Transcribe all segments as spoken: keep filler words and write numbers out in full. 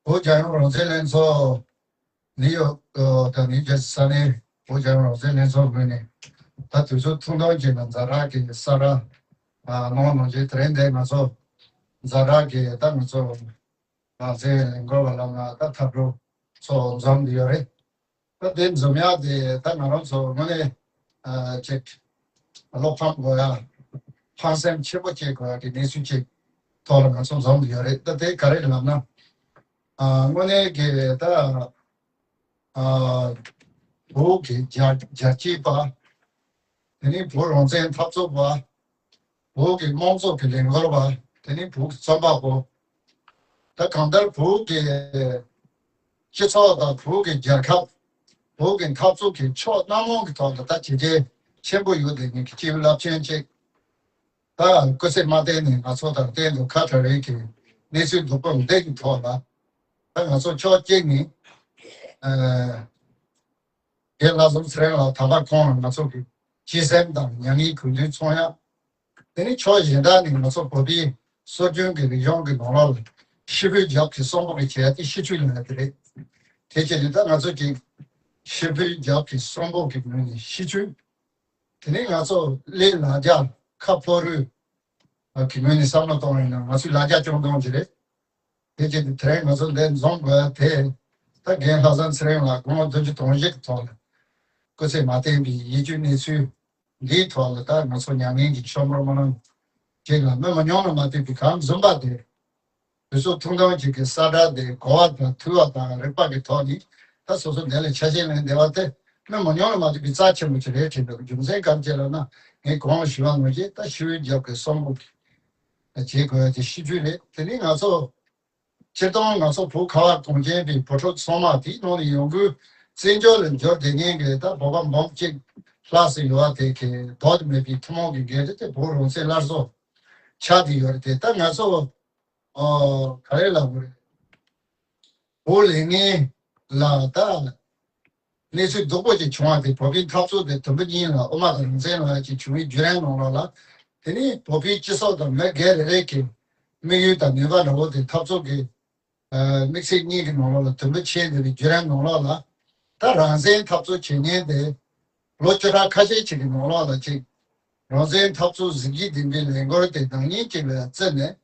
བོད་རྒྱལ་ཡོངས་རང་བཙན་ལྷན་ཚོགས། ནིའུ་ཡོག་དང་ནིའུ་ཇར་སི་ས་གནས་བོད་རྒྱལ་ཡོངས་རང་བཙན་ལྷན་ཚོགས་ངོས་ནས། ད་དུས་ཚོད་ཐུང་ཐུང་ཅིག་ནང་ཛ་དྲག་གི་གསལ་བསྒྲགས་གནང་གནང་རྗེས། དེ་རིང་འདིར་ང་ཚོ་ཛ་དྲག་གི་ད་ང་ཚོ་རང་བཙན་ལས་འགུལ་བ་ལ་ང་ད་འཐབ་གྲོགས་ཚོ་འཛོམས་ཡོད་རེད། ད་དེ་འཛོམས་ཡག་དེ་ད་ང་རང་ཚོ་དངོས་གནས་ཅིག་བློ་ཕམ་དགོས་ཡ། ཕངས་སེམས་ཆེན་པོ་སྐྱེ་དགོས་ཡ་གི་གནས་ཚུལ་ཅིག་ཐོག་ལ་ང་ཚོ་འཛོམས་ཡོད་རེད། ད་དེ་ག་རེ་ལབ་ན། དངོས་གནས་ཀྱི་ད་བོད་ཀྱི་རྒྱལ་རྒྱལ་གཅེས་པ། དེ་ནས་བོད་རང་བཙན་འཐབ་རྩོད་པ། བོད་ཀྱི་དམངས་གཙོ་གི་ལས་འགུལ་བ། དེ་ནས་བོད་ཀྱི་རྩོམ་པ་པོ། ད་གང་ལྟར་བོད་ཀྱི་སྤྱི་ཚོགས་དང་བོད་ཀྱི་རྒྱལ་ཁབ། བོད་ཀྱི་འཐབ་རྩོད་ཀྱི་ཕྱོགས་སྣ་མང་གི་ཐོག་ལ་ད་བྱས་རྗེས་ཆེན་པོ་ཡོད་དེ་ངེད་ཀྱི་སྤྱི་བོ་རླབས་ཆེན་ཅིག་ད་སྐུ་ཚེ་མ་བརྟན་ནས་ང་ཚོ་དང་གཏན་དུ་ཁ་བྲལ་བའི་གི་གནས་ཚུལ་སྡུག་པོ་འདི་གི་ཐོག་ལ། ད་ང་ཚོ་ཕྱོགས་གཅིག་ནས་ཨ་རྒན་ལྷག་བསམ་ཚེ་རིང་ལགས་ད་ལྟ་ཁོང་ལ་ང་ཚོ་གི་སྤྱི་སེམས་དང་མྱ་ངན་གུས་འདུད་མཚོན་ཡ། དེ་ནས་ཕྱོགས་གཞན་དག་ནས་ང་ཚོ་བོད་པའི་སྲོལ་རྒྱུན་གྱི་རིག་གཞུང་གི་ནང་ལོགས་ལ་ཤི་བོའི་རྒྱབ་ཀྱི་གསོན་པོ་གི་བྱེད་ཡ་དེ་ཤི་བཅོས་ལབ་ཡ་དེ་རེད། དེ་བྱས་ནས་ད་ང་ཚོ་གི་ཤི་བོའི་རྒྱབ་ཀྱི་གསོན་པོ་གི་ངོས་ནས་ཤི་བཅོས། དེ་ནས་ང་ཚོ་གླེ་ལ་རྒྱ་ཁ་ཕོ་རུ་གི་ངོས་ནས་བསམ་བློ་གཏོང་བ་ཡིན་ན་ང་ཚོའི་ལ་རྒྱ་ཅུང་གཏོང་གི་རེད། དེ་བྱས་ཏེ་དེ་རིང་ང་ཚོ་འདིར་འཛོམས་དགོས་དེ། ད་རྒན་ལྷག་བསམ་ཚེ་རིང་ལགས་དགུང་ལོ་བདུན་ཅུ་དོན་བཞི་གི་ཐོག་ལ་སྐུ་ཚེ་མ་བརྟན་པའི་ཡིད་སྐྱོའི་གནས་ཚུལ་འདིའི་ཐོག་ལ། ད་ང་ཚོ་མྱ་ངན་གྱི་ཤོག་སྦུག་མ་གནང་ཅིག་ལ་མི་མང་ཉུང་ལ་མ་ལྟོས་པའི་གང་འཛོམས་པ་དེ། དུས་ཚོད་ཐུང་ཐུང་ཅིག་གི་གསལ་བསྒྲགས་དེ་གོ་བ་དང་ཐོས་པ་དང་རིག་པ་གི་ཐོག་ནས་ད་སོ་སོ་འདི་ལ་ཆ་ཤས་ལེན་བདེ་བ་དེ་མི་མང་ཉུང་ལ་མ་ལྟོས་པའི་རྩ་ཆེན་པོ་ཅིག་རེད་དྲན་འདུག་རྒྱུ་མཚན་གང་ཅི་ལབ་ན། ངས་གོང་ལ་ཞུས་པ་ནང་བཞིན་ད་ཤི་བོའི་རྒྱབ་ཀྱི་གསོན་པོ་གི་བྱེད་དགོས་ཡ་དེ་ཤི་བཅོས་རེད། དེ་ནས་ང་ཚོ་སྤྱིར་བཏང་ང་ཚོ་བོད་ཁ་བ་གངས་ཅན་པའི་བུ་ཕྲུག་ཚང་མ་དེའི་ནང་ནས་ཡོང་སྒོས་བཙན་བྱོལ་ལ་འབྱོར་བསྡད་མཁན་གྱི་ད་བོད་པ་འབུམ་གཅིག་ལྷག་ཙམ་ཡོད་པ་དེ་གི་ལྡོག་ཏུ་མེད་པའི་ཐུན་མོང་གི་འགན་འཁྲི་དེ་བོད་རང་བཙན་སླར་གསོ་ཆགས་བསྡད་ཡོད་རེད་དེ། ད་ང་ཚོ་ཨོ་ག་རེ་ལབ་དགོས་རེད། བོད་ལས་ངན་ལ་ད་གནས་ཚུལ་སྡུག་པོ་ཅིག་བྱུང་བ་དེ། བོད་པའི་འཐབ་རྩོད་དེ་དུམ་བུ་གཉིས་ལ་དབུ་མ་དང་རང་བཙན་ལབ་ཡ་ཅིག་བྱུང་བའི་བརྒྱུད་རིམ་ནང་ལོགས་ལ། དེ་ནས་བོད་པའི་སྤྱི་ཚོགས་དང་མི་སྒེར་རེ་རེ་གི་དམིགས་ཡུལ་དང་ནུས་པ་འདྲ་བོ་དེ། འཐབ་རྩོད་ཀྱི་དམིགས་ཚད་གཉིས་ཀྱི་ནང་ལོགས་ལ་དུམ་བུ་ཕྱེ་བསྡད་པའི་བརྒྱུད་རིམ་ནང་ལོགས་ལ། ད་རང་བཙན་འཐབ་རྩོད་བྱེད་མཁན་དེ་ལོ་བཅུ་ཕྲག་ཁ་ཤས་ཅིག་གི་ནང་ལོགས་ལ་ཅིག་རང་བཙན་འཐབ་རྩོད་གཟི་བརྗིད་ལྡན་པའི་ལས་འགུལ་དེ་ནང་ཉིན་གཅིག་ལ་བརྩིས་ནས།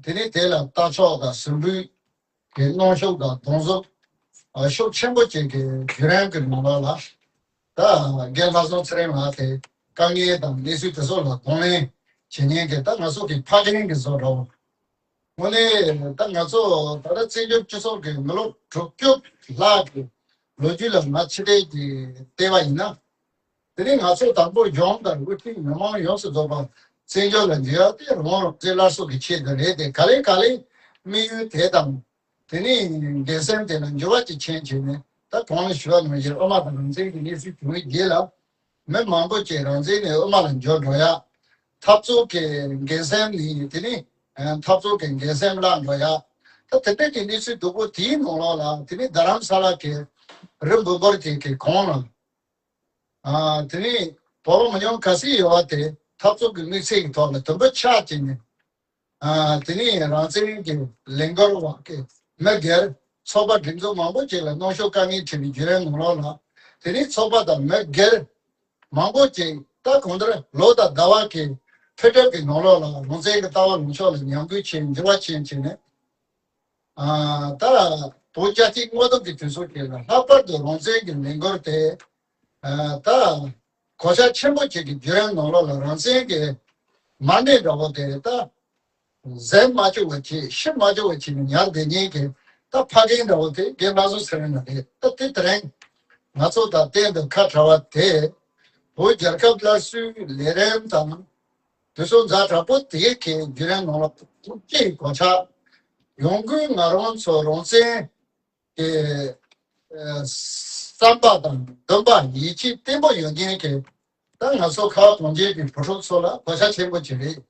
དེ་ནས་དེ་ལ་ལྟ་ཕྱོགས་དང་ཟུར་འབུད་གི་གནོན་ཤུགས་དང་གདོང་ཟུག་ཨ་ཤུགས་ཆེན་པོ་ཅན་གྱི་བརྒྱུད་རིམ་གྱི་ནང་ལོགས་ལ། ད་རྒན་ལྷག་བསམ་ཚེ་རིང་ལགས་དེ་དཀའ་ངལ་དང་གནས་ཚུལ་དེ་ཚོ་ལ་གདོང་ལེན་བྱེད་མཁན་གྱི་ད་ང་ཚོ་གི་ཕ་རྒན་གྱི་བཟོ་འདྲ་བོ། དངོས་གནས་ད་ང་ཚོ་ད་ལྟ་བཙན་བྱོལ་སྤྱི་ཚོགས་ཀྱི་མི་ལོ་དྲུག་ཅུ་ལྷག་གི་ལོ་རྒྱུས་ལ་ང་ཕྱི་བལྟས་ཀྱིས་བལྟས་པ་ཡིན་ན། དེ་ནས་ང་ཚོ་དང་པོ་གཞུང་དང་དབུ་ཁྲིད་མི་མང་ཡོངས་སུ་རྫོགས་པ་བཙན་བྱོལ་ལ་འཛུལ་ཡ་དེ་རང་རང་བཙན་སླར་གསོ་གི་ཆེད་དུ་རེད་དེ། ག་ལེ་ག་ལེ་དམིགས་ཡུལ་དེ་དང་དེ་ནས་འགན་སེམས་དེ་ལ་འགྱུར་བ་ཅིག་ཕྱིན་བྱས་ནས། ད་གོང་ལ་ཞུས་པ་ནང་བཞིན་དབུ་མ་དང་རང་བཙན་གྱི་གནས་ཚུལ་བྱུང་བའི་རྗེས་ལ། མི་མང་པོ་ཅིག་རང་བཙན་ནས་དབུ་མ་ལ་འབྱོར་འགྲོ་ཡ། འཐབ་རྩོད་ཀྱི་འགན་སེམས་ནས་དེ་ནས་འཐབ་རྩོད་ཀྱི་འགན་སེམས་བརླག་འགྲོ་ཡ། ད་དེ་འདྲ་གི་གནས་ཚུལ་སྡུག་པོ་དེའི་ནང་ལོགས་ལ། དེ་ནས་རྡ་རམ་ས་ལ་གི་རི་འབུར་འབུར་དེ་གི་གོང་ལ། ཨ་དེ་ནས་བོད་པ་མི་ཉུང་ག་ཚོད་ཡོད་པ་དེ་འཐབ་རྩོད་ཀྱི་དམིགས་ཚད་ཀྱི་ཐོག་ལ་དུམ་བུ་ཆག་ཅིག་ནས། ཨ་དེ་ནས་རང་བཙན་གྱི་ལས་འགུལ་བ་གི་མི་སྒེར་ཚོགས་པ་སྒྲིག་འཛུགས་མང་པོ་ཅིག་ལ་གནོན་ཤུགས་དཀའ་ངལ་འཕྲད་པའི་བརྒྱུད་རིམ་ནང་ལོགས་ལ། དེ་ནས་ཚོགས་པ་དང་མི་སྒེར་མང་པོ་ཅིག་ད་གང་ལྟར་ལོ་དང་ཟླ་བ་གི་འཕེལ་འགྲིབ་ཀྱི་ནང་ལོགས་ལ་རང་བཙན་གྱི་ལྟ་བ་ལངས་ཕྱོགས་ལ་ཉམས་རྒུད་ཕྱིན། འགྱུར་བ་ཕྱིན་བྱས་ནས། ཨ་ད་བོད་རྒྱལ་གཅེས་མངའ་ཐང་གི་དུས་ཚོད་ཅིག་ལ་ལྷག་པར་དུ་རང་བཙན་གྱི་ལས་འགུལ་དེ། ཨ་ད་གོ་ཆ་ཆེན་པོ་ཅིག་གི་བརྒྱུད་རིམ་ནང་ལོགས་ལ་རང་བཙན་གྱི་མ་ཎི་འདྲ་བོ་དེ་ད་གཟེབ་མ་བཅུག་པ་བྱས། ཤི་མ་བཅུག་པ་བྱས་ནས་ཉར་བསྡད་མཁན་གྱི་ད་ཕ་རྒན་འདྲ་བོ་དེ་རྒན་ལྷག་བསམ་ཚེ་རིང་ལགས་རེད། ད་དེ་དེ་རིང་ང་ཚོ་དང་གཏན་དུ་ཁ་བྲལ་བ་དེ། བོད་རྒྱལ་ཁབ་སླར་གསོའི་ལས་རིམ་དང་། དུས་ཚོད་ཛ་དྲག་པོ་དེའི་གི་བརྒྱུད་རིམ་ནང་ལ་ཐུགས་རྗེའི་གོ་ཆ་ཡོང་སྒོས་ང་རང་ཚོ་རང་བཙན་གྱི་ཨ་བསམ་པ་དང་འདུན་པ་ཡིད་ཆེས་བརྟན་པོ་ཡོད་མཁན་གྱི་ད་ང་ཚོ་ཁ་བ་གངས་ཅན་གྱི་བུ་ཕྲུག་ཚོ་ལ་གོ་ཆ་ཆེན་པོ་ཅིག་རེད།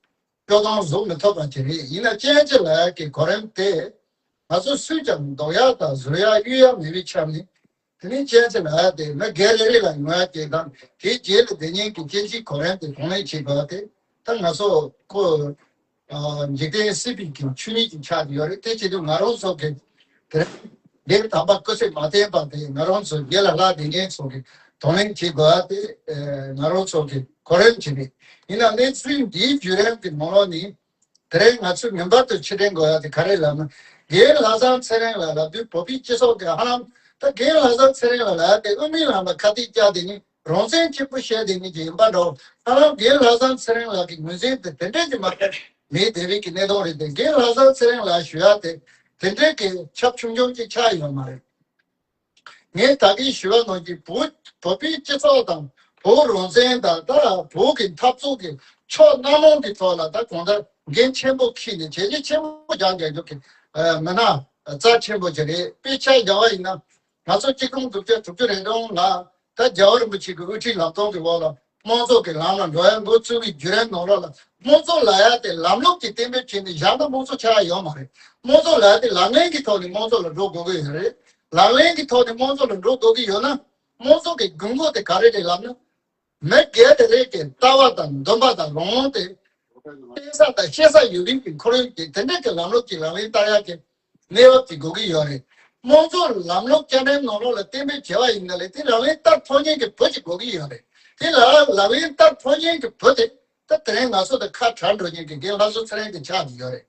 སྐྱོ་གདུང་བཟོ་མི་ཐུབ་པ་ཅིག་རེད། ཡིན་ན་ཅི་ཡང་ཅི་ལ་ཡ་གི་གོ་རིམ་དེ་ང་ཚོ་སུས་ཀྱང་འདོགས་ཡག་དང་བཟོད་ཡག་གཡོལ་ཡག་མེད་པའི་ཆ་ནས། དེ་ནས་ཅན་ཅན་ཨ་དེ་མི་སྒེར་རེ་རེ་ལ་ངོ་ཡ་སྐྱེལ་དང་། དེའི་རྗེས་ལ་དེ་ཉིད་ཀྱི་སྐྱེ་འཆི་གོ་རིམ་དེ་གོང་ལེན་བྱེད་དགོས་པ་དེ། ད་ང་ཚོ་ཁོ་འཇིག་རྟེན་སྲིད་པའི་གི་ཆོས་ཉིད་ཀྱི་ཆ་དེ་ཡོད་རེད། དེ་བྱེད་དུས་ང་རང་ཚོ་གི་ དེ་རིང་དང་པ་སྐུ་ཚེ་མ་བརྟན་པ་དེ་ང་རང་ཚོ་རྒན་ལགས་ལྷ་བདེ་ཆེན་ཚོ་གིས་གདོང་ལེན་བྱེད་དགོས་པ་དེ་ང་རང་ཚོ་གིས་གོ་རིམ་བྱས་ནས་ཡིན་ན། གནས་ཚུལ་འདིའི་བརྒྱུད་རིམ་གྱི་ནང་ལོགས་ནས་དེ་རིང་ང་ཚོས་ངེས་པར་དུ་ཕྱིར་དྲན་དགོས་ཡ་དེ་ག་རེ་ལབ་ན། རྒན་ལྷག་བསམ་ཚེ་རིང་ལགས་ལབ་དུས་བོད་པའི་སྤྱི་ཚོགས་ཀྱི་ཧ་ལམ་ད་རྒན་ལྷག་བསམ་ཚེ་རིང་ལགས་ལབ་ཡ་དེ་དབུ་མའི་ལམ་ལ་ཁ་གཏད་བཅག་དེ་ནི་རང་བཙན་ཆེན་པོ་བཤད་དེ་ནི་ཅིག་ཡིན་པ་འདྲ་བོ། ཧ་ལམ་རྒན་ལྷག་བསམ་ཚེ་རིང་ལགས་ཀྱི་ངོས་འཛིན་དེ་དེ་འདྲས་ཀྱི་མ་གཏོགས་མེད་བསྡད་པའི་གི་གནས་སྟངས་རེད་དེ། རྒན་ལྷག་བསམ་ཚེ་རིང་ལགས་ཞུ་ཡ་དེ་དེ་འདྲས་ཀྱི་ཁྱབ་ཆུང་ཆུང་ཅིག་ཆགས་ཡོད་མ་རེད། ངས་ད་གིན་ཞུ་བ་ནང་བཞིན་བོད་བོད་པའི་སྤྱི་ཚོགས་དང་བོད་རང་བཙན་དང་ད་བོད་ཀྱི་འཐབ་རྩོད་ཀྱི་ཕྱོགས་སྣ་མང་གི་ཐོག་ལ་ད་གང་ལྟར་འགན་ཆེན་པོ་འཁྱེར་ནས་བྱས་རྗེས་ཆེན་པོ་རྒྱག་རྒྱག་རྒྱུ་གི་མི་སྣ་རྩ་ཆེན་པོ་ཅིག་རེད། དཔེ་ཆ་རྒྱག་པ་ཡིན་ན་ང་ཚོ་གཅིག་སྟོང་དགུ་བརྒྱ་དྲུག་ཅུ་རེ་གྲངས་ལ་ད་རྒྱལ་བ་རིན་པོ་ཆེ་གི་དབུ་ཁྲིད་ལམ་སྟོན་གྱི་འོག་ལ་དམངས་གཙོ་གི་ལམ་ལ་འགྲོ་ཡ་འགོ་བཙུགས་པའི་བརྒྱུད་རིམ་ནང་ལོགས་ལ་དམངས་གཙོ་ལབ་ཡ་དེ་ལམ་ལུགས་ཀྱི་གཏན་འབེབས་བྱས་ནས་བཞག་ན་དམངས་གཙོ་ཆགས་ཡ་ཡོད་མ་རེད། དམངས་གཙོ་ལབ་ཡ་དེ་ལག་ལེན་གྱི་ཐོག་ནས་དམངས་གཙོ་ལ་འགྲོ་དགོས་ཀྱི་ཡོད་རེད། ལག་ལེན་གྱི་ཐོག་ནས་དམངས་གཙོ་ལ་འགྲོ་དགོས་ཀྱི་ཡོད་ན། དམངས་གཙོ་གི་དགོས་མཁོ་དེ་ག་རེ་རེད་ལབ་ན། མི་སྒེར་དེ་རེད་ཀྱི་ལྟ་བ་དང་འདུན་པ་དང་རང་དབང་དེ། བསྟེན་ས་དང་བཤད་ས་ཡོད་རིགས་ཀྱི་ཁོར་ཡུག་དེ་དེ་འདྲ་གི་ལམ་ལུགས་ཀྱི་ལག་ལེན་བསྟར་ཡག་གི་གནས་བབ་ཀྱི་དགོས་ཀྱི་ཡོད་རེད། དམངས་གཙོ་ལམ་ལུགས་བཅའ་ཁྲིམས་ནང་ལོགས་ལ་གཏན་འབེབས་བྱས་པ་ཡིན་ན་ལས་དེ་ལག་ལེན་བསྟར་ཐུབ་མཁན་གྱི་བུ་ཅིག་དགོས་ཀྱི་ཡོད་རེད། དེ་ལ་ལག་ལེན་བསྟར་ཐུབ་མཁན་གྱི་བུ་དེ་ད་དེ་རིང་ང་ཚོ་དང་ཁ་བྲལ་འགྲོ་མཁན་གྱི་རྒན་ལྷག་བསམ་ཚེ་རིང་དེ་ཆགས་ཀྱི་ཡོད་རེད།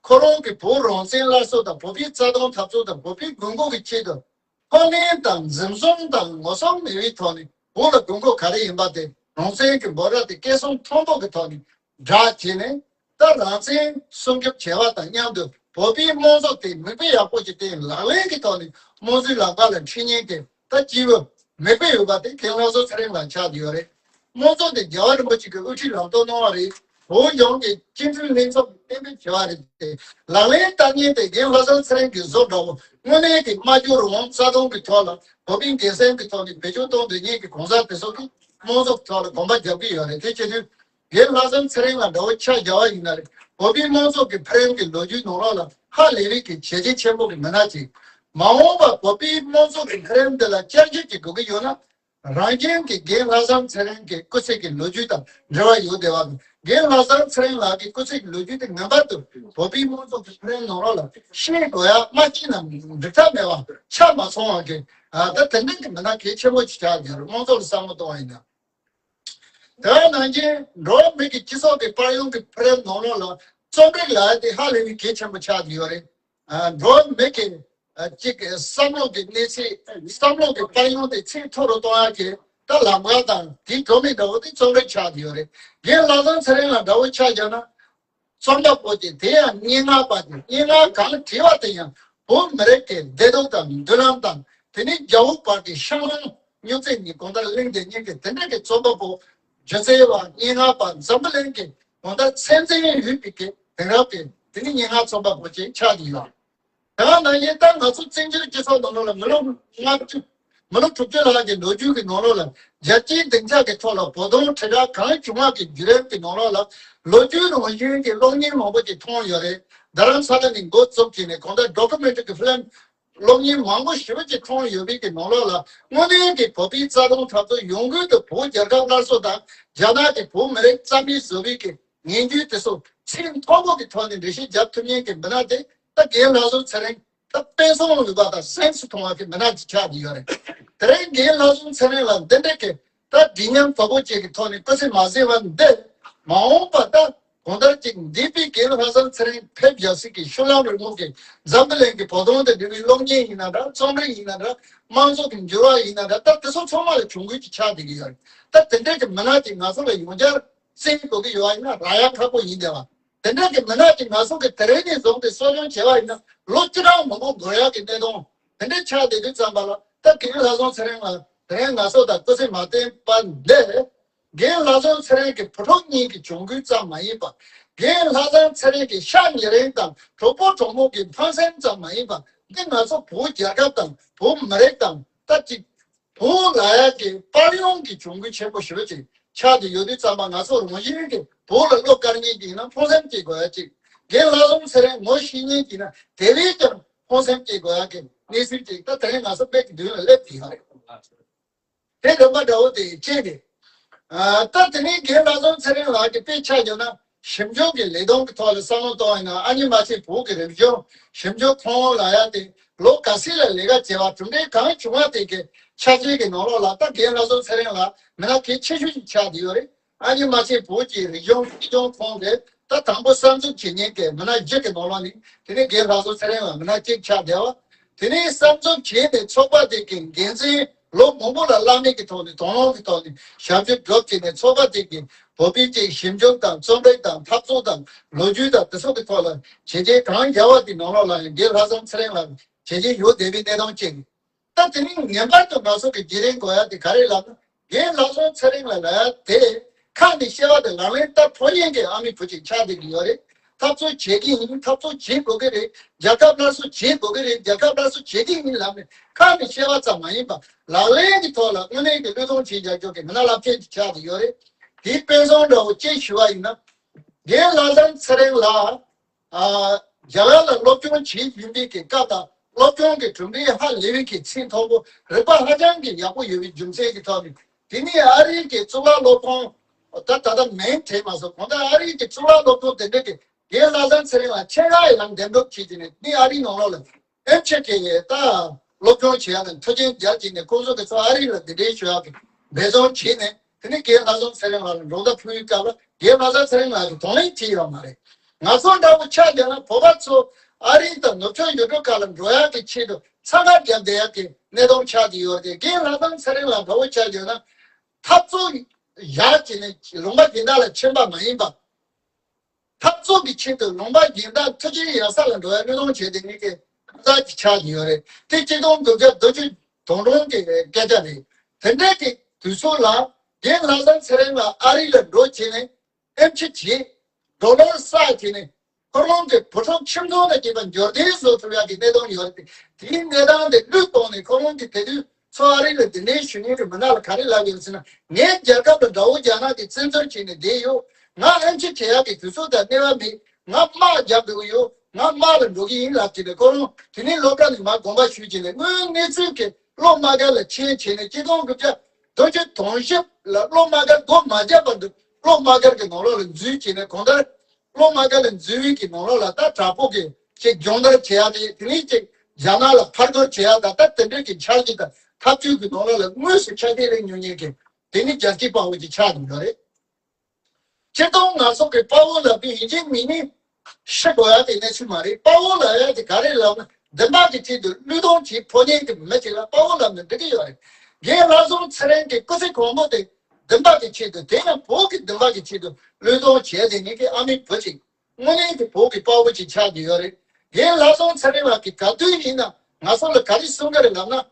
ཁོ་རང་གི་བོད་རང་བཙན་སླར་གསོ་དང་བོད་པའི་རྩ་དོན་འཐབ་རྩོད་དང་བོད་པའི་དགོས་མཁོ་གི་ཆེད་དུ། ཁོ་ནའི་དང་འཛིན་བཟུང་དང་ངོ་སྲུང་མེད་པའི་ཐོག་ནས་བོད་ལ་དགོས་མཁོ་ག་རེ་ཡིན་པ་དེ་རང་བཙན་གྱི་འབོད་སྒྲ་དེ་སྐད་གསུམ་མཐོན་པོ་གི་ཐོག་ནས་བསྒྲགས་བྱས་ནས། ད་རང་བཙན་སྲུང་སྐྱོབ་བྱས་པ་དང་མཉམ་དུ་བོད་པའི་དམངས་གཙོ་དེ་མིག་དཔེ་ཡག་པོ་ཞིག་བསྟན། ལག་ལེན་གྱི་ཐོག་ནས་དམངས་གཙོའི་ལག་པ་ལ་ཁྲིད་མཁན་དེ་ད་སྤྱི་བོ་མིག་དཔེ་ཡོད་པ་དེ་རྒན་ལྷག་བསམ་ཚེ་རིང་ལགས་ཆགས་ཀྱི་ཡོད་རེད། དམངས་གཙོ་དེ་རྒྱལ་བ་རིན་པོ་ཆེ་གིས་དབུ་ཁྲིད་ལམ་སྟོན་གནང་བ་རེད། བོད་ལྗོངས་ཀྱི་སྤྱི་འཐུས་ལྷན་ཚོགས་ཀྱིས་གཏན་འབེབས་བྱས་པ་རེད་དེ། ལག་ལེན་བསྟར་མཁན་དེ་རྒན་ལྷག་བསམ་ཚེ་རིང་གི་བཟོ་འདྲ་བོ། དངོས་གནས་ཀྱི་སྨྲ་བརྗོད་རང་དབང་རྩ་དོན་གྱི་ཐོག་ལ་བོད་པའི་འགན་སེམས་ཀྱི་ཐོག་ནས་བེད་སྤྱོད་གཏོང་འདོད་མཁན་གྱི་གང་ཟག་དེ་ཚོ་གིས་དམངས་གཙོ་གི་ཐོག་ལ་གོམ་པ་རྒྱབ་ཀྱི་ཡོད་རེད། དེ་བྱེད་དུས་རྒན་ལྷག་བསམ་ཚེ་རིང་ལ་འདྲ་བོ་ཆ་བཞག་པ་ཡིན་ན་རེད། བོད་པའི་དམངས་གཙོ་གི་འཕེལ་རིམ་གྱི་ལོ་རྒྱུས་ནང་ལོགས་ལ་ཧ་ལས་པའི་གི་བྱས་རྗེས་ཆེན་པོ་གི་མི་སྣ་ཅིག་མ་འོངས་པ་བོད་པའི་དམངས་གཙོ་གི་འཕེལ་རིམ་འདི་ལ་བསྐྱར་བཅོས་ཀྱི་དགོས་ཀྱི་ཡོད་ན། རང་རྒྱལ་གྱི་རྒན་ལྷག་བསམ་ཚེ་རིང་གི་སྐུ་ཚེ་གི་ལོ་རྒྱུས་དང་འབྲེལ་བ་ཡོད་བསྡད་པ་དང་། རྒན་ལྷག་བསམ་ཚེ་རིང་ལགས་ཀྱི་སྐུ་ཚེ་གི་ལོ་རྒྱུས་དེ་ངེས་པར་དུ་བོད་པའི་དམངས་གཙོ་གི་འཕེལ་རིམ་ནང་ལོགས་ལ་ཤེས་དགོས་ཡ། མ་ཤེས་ན་འགྲིག་ཐབས་མེད་པ། ཆ་མ་ཚང་བ་གི་ཨ་ད་དེ་འདྲ་གི་མི་སྣ་གལ་ཆེན་པོ་ཅིག་ཆགས་ཡོད་རེད། དམངས་གཙོ་ལ་བསམ་བློ་གཏོང་བ་ཡིན་ན། དེ་ནང་བཞིན་འགྲོ་བ་མི་གི་སྤྱི་ཚོགས་ཀྱི་དཔལ་ཡོན་གྱི་འཕེལ་རིམ་ནང་ལོགས་ལ་རྩོམ་རིག་ལ་དེ་ཧ་ལས་པའི་གལ་ཆེན་པོ་ཆགས་ཡོད་རེད། ཨ་འགྲོ་བ་མི་གི་ཨ་གཅིག་གི་བསམ་བློ་གི་གནས་ཚད། བསམ་བློ་གི་དཔལ་ཡོན་དེ་ཚད་མཐོ་རུ་གཏོང་ཡག་གི་ད་ལམ་ཁ་དང་དེའི་སྒྲོན་མེ་འདྲ་བོ་དེ་རྩོམ་རིག་ཆགས་ཡོད་རེད། རྒན་ལྷག་བསམ་ཚེ་རིང་ལགས་འདྲ་བོ་ཆ་བཞག་ན། རྩོམ་པ་པོ་དེ་དེ་ཡང་སྙན་ངག་པ་དེ། སྙན་ངག་གང་བྲིས་པ་དེ་ཡང་བོད་མི་རིགས་ཀྱི་བདེ་སྡུག་དང་མདུན་ལམ་དང་། དེ་ནས་རྒྱ་བོད་བར་གྱི་ཤང་ལང་སྨྱོ་རྫས་གཉིས་གང་ལྟར་གླེང་བསྡད་མཁན་གྱི་དེ་འདྲ་གི་རྩོམ་པ་པོ། སྒྱུ་རྩལ་བ། སྙན་ངག་པ། འཛམ་བུ་གླིང་གི་གང་ལྟར་ཚད་འཛིན་ཡོད་པའི་གི་དེང་རབས་ཀྱི་དེ་ནི་སྙན་ངག་རྩོམ་པ་པོ་ཅིག་ཆགས་ཀྱི་ཡོད། དེ་ནང་བཞིན་ད་ང་ཚོ་བཙན་བྱོལ་སྤྱི་ཚོགས་ནང་ལོགས་ལ་མི་ལོ་ལྔ་བཅུ། མི་ལོ་དྲུག་ཅུ་ལྷག་གི་ལོ་རྒྱུས་ཀྱི་ནང་ལོགས་ལ། རྒྱལ་སྤྱིའི་སྡིངས་ཆ་གི་ཐོག་ལ་བོད་དོན་དྲིལ་བསྒྲགས་གང་བྱུང་བ་གི་བརྒྱུད་རིམ་གྱི་ནང་ལོགས་ལ། ལོ་རྒྱུས་རང་བཞིན་གྱི་གློག་བརྙན་མང་པོ་ཅིག་མཐོང་ཡོད་རེད། རྡ་རམ་ས་ལ་ནས་འགོ་བཙུགས་བྱས་ནས་གང་ལྟར་ཌོ་ཀུ་མེན་ཊི་གི་ཕི་ལིམ། གློག་བརྙན་མང་པོ་ཞེ་པོ་ཅིག་མཐོང་ཡོད་པའི་གི་ནང་ལོགས་ལ། དངོས་གནས་ཀྱི་བོད་པའི་རྩ་དོན་འཐབ་རྩོད་ཡོང་སྒོས་དུ་བོད་རྒྱལ་ཁབ་སླར་གསོ་དང་། རྒྱ་ནག་གི་བོད་མི་རིགས་རྩ་མེད་བཟོ་བའི་གི་ངན་ཇུས་དེ་ཚོ་ཚད་མཐོན་པོ་གི་ཐོག་ནས་འགྲེལ་བཤད་རྒྱབ་ཐུབ་མཁན་གྱི་མི་སྣ་དེ་ད་རྒན་ལྷག་བསམ་ཚེ་རིང་། ད་དཔེ་བཟང་ལུས་པ་དང་སེམས་སུ་མཐོང་བ་གི་མི་སྣ་ཅིག་ཆགས་ཀྱི་ཡོད་རེད། དེ་རིང་རྒན་ལྷག་བསམ་ཚེ་རིང་ལ་འདི་འདྲ་གི་ད་འདྲི་མཉམ་དོད་པོ་ཅིག་གི་ཐོག་ནས་སྐུ་ཚེ་མ་གཟིགས་པ་འདི། མ་འོངས་པ་ད་གང་ལྟར་ཅིག་འདས་པའི་རྒན་ལྷག་བསམ་ཚེ་རིང་ཕེབས་རྒྱག་སའི་གི་ཤུལ་ལམ་རིང་མོ་གི་འཛམ་བུ་གླིང་གི་བོད་དོན་དང་འབྲེལ་བའི་གློག་བརྙན་ཡིན་ན་འདྲ། རྩོམ་རིག་ཡིན་ན་འདྲ། དམངས་གཙོ་གི་འགྱུར་བ་ཡིན་ན་འདྲ། ད་དེ་ཚོ་ཚང་མ་ལ་གྱོང་གུན་ཅིག་ཆགས་བསྡད་ཀྱི་ཡོད་རེད། ད་དེ་འདྲ་གི་མི་སྣ་ཅིག་ང་ཚོ་ལ་ཡང་བསྐྱར། བཙན་དགོས་ཀྱི་ཡོད་ཡིན་ན་རག་ཡ་ཁག་པོ་ཡིན་བསྡད་པ། དེ་འདྲ་གི་མི་སྣ་ཅིག་ང་ཚོ་གི་དེ་རིང་ནས་བཟུང་སྟེ་གསོ་སྐྱོང་བྱས་པ་ཡིན་ན་ལོ་བཅུ་ཕྲག་མང་པོ་འགོར་ཡག་གི་གནད་དོན་དེ་འདྲ་ཆགས་བསྡད་དུས་ཙམ་པ་ལ། ད་རྒན་ལྷག་བསམ་ཚེ་རིང་ལ་དེ་རིང་ང་ཚོ་དང་སྐུ་ཚེ་མ་བརྟན་པ་འདི། རྒན་ལྷག་བསམ་ཚེ་རིང་གི་བུ་ཕྲུག་གཉིས་ཀྱི་གྱོང་གུན་ཙམ་མ་ཡིན་པ། རྒན་ལྷག་བསམ་ཚེ་རིང་གི་ཤ་ཉེ་རིང་དང་གྲོགས་པོ་གྲོགས་མོ་གི་ཕངས་སེམས་ཙམ་མ་ཡིན་པ། འདི་ང་ཚོ་བོད་རྒྱལ་ཁབ་དང་བོད་མི་རིགས་དང་ད་ཅིག་བོད་ལ་ཡ་གི་དཔལ་ཡོན་གྱི་གྱོང་གུན་ཆེན་པོ་ཞེ་པོ་ཅིག་ཆགས་ཏེ་ཡོད་དུས་ཙམ་པ། ང་ཚོ་རང་བཞིན་གྱི་བོད་ལ་བློ་དཀར་མཁན་ཅིག་ཡིན་ན་ཕངས་སེམས་སྐྱེ་དགོས་ཡ་ཅིག་རྒན་ལྷག་བསམ་ཚེ་རིང་ངོ་ཤེས་མཁན་ཅིག་ཡིན་ན་དེ་བས་ཀྱང་ཕངས་སེམས་སྐྱེ་དགོས་ཡ་གི་གནས་ཚུལ་ཅིག་ད་དེ་རིང་ང་ཚོ་དཔེ་གི་མདུན་ལ་སླེབས་ཀྱི་ཡོད་རེད། དེ་རིམ་པ་འདྲ་བོ་དེ་བྱས་ཏེ། ཨ་ད་དེ་ནས་རྒན་ལྷག་བསམ་ཚེ་རིང་ལགས་ཀྱི་དཔེ་ཆ་བརྒྱབ་ན། ཞིབ་འཇུག་གི་ལས་དོན་གྱི་ཐོག་ལ་བསམ་བློ་གཏོང་བ་ཡིན་ན། ཨ་ནི་མ་ཚད་བོད་ཀྱི་རིག་གཞུང་ཞིབ་འཇུག་ཁང་ལབ་ཡ་དེ། ལོ་ག་ཚོད་ལ་ལས་ཀ་བྱས་པ་གྲུབ་འབྲས་གང་བྱུང་བ་དེ་གའི་ཆ་རྐྱེན་གྱི་ནང་ལོགས་ལ་ད་རྒན་ལྷག་བསམ་ཚེ་རིང་ལགས་མི་སྣ་གལ་ཆེ་ཤོས་ཤིག་ཆགས་བསྡད་ཡོད་རེད། ཨ་ནི་མ་ཚད་བོད་ཀྱི་རིག་གཞུང་སྲིད་སྐྱོང་ཁོངས་ཀྱི་ད་དང་པོ་གསར་འཛུགས་བྱེད་མཁན་གྱི་མི་སྣ་བཞི་གི་ནང་ལོགས་ནས་དེ་ནས་རྒན་ལྷག་བསམ་ཚེ་རིང་ལགས་མི་སྣ་གཅིག་ཆགས་བསྡད་པ། དེ་ནས་གསར་འཛུགས་བྱས་ནས་ཚོགས་པ་དེ་གའི་འགན་འཛིན་ལོ་མང་པོ་ལ་བླ་མེད་ཀྱི་ཐོག་ནས་དང་བླངས་ཀྱི་ཐོག་ནས་ཞབས་ཞུ་སྒྲུབ་བྱས་ནས་ཚོགས་པ་དེ་གའི་བོད་པའི་ཅིག་ཞིབ་འཇུག་དང་རྩོམ་རིག་དང་འཐབ་རྩོད་དང་ལོ་རྒྱུས་དང་དེ་ཚོ་གི་ཐོག་ལ་བྱས་རྗེས་གང་ཡག་པ་དེ་ནང་ལོགས་ལ་ཡང་རྒན་ལྷག་བསམ་ཚེ་རིང་ལགས་བྱས་རྗེས་ཡོད་བསྡད་པའི་གནས་སྟངས་ཅིག་ད་དེ་རིང་ངེས་པར་དུ་ང་ཚོ་གི་བརྒྱུད་རིམ་དགོས་ཡ་དེ་ག་རེ་ལབ་ན། རྒན་ལྷག་བསམ་ཚེ་རིང་ལགས་ལ་དེ་ཁ་ནས་བཤད་པ་དེ་ལག་ལེན་བསྟར་ཐུབ་མཁན་གྱི་ཨ་མའི་བུ་ཅིག་ཆགས་བསྡད་ཀྱི་ཡོད་རེད། འཐབ་རྩོད་བྱེད་ཀྱི་ཡིན། འཐབ་རྩོད་བྱེད་དགོས་ཀྱི་རེད། རྒྱལ་ཁབ་སླར་གསོ་བྱེད་དགོས་ཀྱི་རེད། རྒྱལ་ཁབ་སླར་གསོ་བྱེད་ཀྱི་ཡིན་ལབ་ནས་ཁ་ནས་བཤད་པ་ཙམ་མ་ཡིན་པར་ལག་ལེན་གྱི་ཐོག་ལ་དངོས་གནས་ཀྱི་བློས་གཏོང་བྱེད་རྒྱག་ཆོག་གི་མི་སྣ་རླབས་ཆེན་ཅིག་ཆགས་བསྡད་ཡོད་རེད། དེའི་དཔེ་བཟང་འདྲ་བོ་ཅིག་ཞུ་བ་ཡིན་ན། རྒན་ལྷག་བསམ་ཚེ་རིང་ལགས། ཨ། རྒྱ་གར་ལ་སློབ་སྦྱོང་བྱེད་བཞིན་པའི་གི་སྐབས་དང་སློབ་སྦྱོང་གི་གྲུབ་འབྲས་ཧ་ལས་པའི་གི་ཚད་མཐོ་པོ་རིག་པ་ཧ་ཅང་གི་ཡག་པོ་ཡོད་པའི་རྒྱུ་མཚན་གྱི་ཐོག་ནས་དེ་ནས་ཨ་རིའི་གི་གཙུག་ལག་སློབ་ཁང་། ད་ད་ལྟ་མིང་བྲིས་མ་སོང་། གང་ལྟར་ཨ་རིའི་གི་གཙུག་ལག་སློབ་ཁང་དེ་འདྲ་གི་རྒན་ལྷག་བསམ་ཚེ་རིང་ལགས་ཆེད་མངགས་ཡང་འདེམས་སྒྲུག་བྱས་ཏེ་ནས་ནི་ཨ་རིའི་ནང་ལོགས་ལ་ཨེམ་ཆི་གི་ད་སློབ་སྦྱོང་བྱེད་ཡག་དང་མཐུན་རྐྱེན་སྦྱར་བྱས་ནས་ཁོང་ཚོ་གི་ཚོ་ཨ་རི་ལ་གདན་འདྲེན་ཞུ་ཡག་གི་འབད་བརྩོན་བྱས་ནས། དེ་ནས་རྒན་ལྷག་བསམ་ཚེ་རིང་ལགས་ལ་སྦྱོང་བརྡར་ཕུལ་བའི་སྐབས་ལ་རྒན་ལྷག་བསམ་ཚེ་རིང་ལགས་ཀྱིས་གདོང་ལེན་བྱས་ཡོད་མ་རེད། ང་ཚོ་འདྲ་བོ་ཆ་བཞག་ན་བོད་པ་ཚོ་ཨ་རི་དང་ནུབ་ཕྱོགས་ཡུལ་གྲུ་ཁག་ལ་འགྲོ་ཡག་གི་ཆེད་དུ་འཚང་ཁ་བརྒྱབ་བསྡད་ཡག་གི་གནས་སྟངས་ཆགས་ཀྱི་ཡོད་རེད། རྒན་ལྷག་བསམ་ཚེ་རིང་ལགས་འདྲ་བོ་ཆ་བཞག་ན་འཐབ་རྩོད་ཡག་བྱས་ནས་ལུང་པ་གཞན་དག་ལ་ཕྱིན་པ་མ་ཡིན་པར། འཐབ་རྩོད་ཀྱི་ཆེད་དུ་ལུང་པ་གཞན་དག་མཐུན་རྐྱེན་ཡག་ས་ལ་འགྲོ་བའི་བློས་གཏོང་བྱས་ཏེ་ནི་གི་ཁ་ཚ་གི་ཆགས་ཀྱི་ཡོད་རེད། དེ་གཅིག་སྟོང་དགུ་བརྒྱ་བདུན་ཅུ་དོན་གྲངས་ཀྱི་སྐད་ཆ་རེད། དེ་འདྲའི་གི་དུས་ཚོད་ལ་རྒན་ལྷག་བསམ་ཚེ་རིང་ལགས་ཨ་རི་ལ་འགྲོ་བྱས་ནས་ཨེམ་ཆི་བྱས། ཌོ་ལར་བསགས་བྱས་ནས་ཁོ་རང་གི་བུ་ཕྲུག་ཁྱིམ་ཚང་དང་བཅས་པ་འབྱོར་ལྡན་བཟོ་ཐུབ་ཡག་གི་གནས་སྟངས་ཡོད་རེད། དེའི་གནས་སྟངས་དེ་བློས་གཏོང་ནས་ཁོ་རང་གི་དེ་དུས། ཚོ་ཨ་རི་ལ་གདན་འདྲེན་ཞུ་མཁན་གྱི་མི་སྣ་ལ་ག་རེ་ལབ་ཡོད་ཟེར་ན། ངའི་རྒྱལ་ཁབ་ལ་དགྲ་བོ་རྒྱ་ནག་གིས་བཙན་འཛུལ་བྱས་ནས་བསྡད་ཡོད། ང་ཨེམ་ཆི་བྱེད་ཡག་གི་དུས་ཚོད་དང་གནས་བབ་མེད། ང་དམག་རྒྱག་དགོས་ཀྱི་ཡོད། ང་དམག་ལ་འགྲོ་གི་ཡིན་ལབ་བྱས་ནས་ཁོ་རང་དེ་ནས་སློབ་གྲྭ་ནས་མར་དགོངས་པ་ཞུས་བྱས་ནས་དངོས་གནས་ཚུལ་གྱི་སློབ་མ་སྒར་ལ་ཕྱིན་བྱས་ནས་གཅིག་སྟོང་དགུ་བརྒྱ་བདུན་ཅུ་དོན་བཞི་ལ་སློབ་མ་སྒར་སྒོ་མ་བརྒྱབ་པ་འདུག་སློབ་མ་སྒར་གྱི་ནང་ལོགས་ལ་འཛུལ་བྱས་ནས་གང་ལྟར། སློབ་མ་སྒར་ལ་འཛུལ་བའི་གི་ནང་ལོགས་ལ་ད་དྲག་པོ་གི་ཅིག་སྦྱོང་བརྡར་བྱེད་ཡག་དེ་དེ་ནས་ཅིག་རྒྱ་ནག་ལ་ཕར་རྒོལ་བྱེད་ཡག་དང་ད་དེ་འདྲའི་གི་འཆར་གཞི་དང་ཐབས་ཇུས་གི་ནང་ལོགས་ལ་དངོས་སུ་ཆ་ཤས་ལེན་མྱོང་མཁན་གི་དེ་ནི་རྒྱལ་གཅེས་དཔའ་བོ་ཅིག་ཆགས་འདུག་ཡོད་རེད། སྤྱིར་བཏང་ང་ཚོ་གི་དཔའ་བོ་ལབ་དུས་ཡིན་གཅིག་མིན་གཉིས་ཤི་དགོས་ཡག་དེ་གནས་ཚུལ་མ་རེད། དཔའ་བོ་ལབ་ཡག་དེ་ག་རེ་ལབ་ན་བདེན་པ་གི་ཆེད་དུ་བློས་གཏོང་བྱེད་ཕོད་མཁན་གི་མི་ཅིག་ལ་དཔའ་བོ་ལབ་ན་འགྲིག་གི་ཡོད་རེད། རྒན་ལྷག་བསམ་ཚེ་རིང་གི་སྐུ་ཚེ་གང་པོ་དེ། བདེན་པ་གི་ཆེད་དུ་དེ་ཡང་བོད་ཀྱི་བདེན་པ་གི་ཆེད་དུ་བློས་གཏོང་བྱས་ཏེ་ངེད་ཀྱི་ཨ་མའི་བུ་ཅིག་དངོས་གནས་ཀྱི་བོད་ཀྱི་དཔའ་བོ་ཅིག་ཆགས་ཀྱི་ཡོད་རེད། རྒན་ལྷག་བསམ་ཚེ་རིང་ལགས་ཀྱིས་ག་དུས་ཡིན་ན་ང་ཚོ་ལ་ག་རེ་གསུང་གི་རེད་ལབ་ན།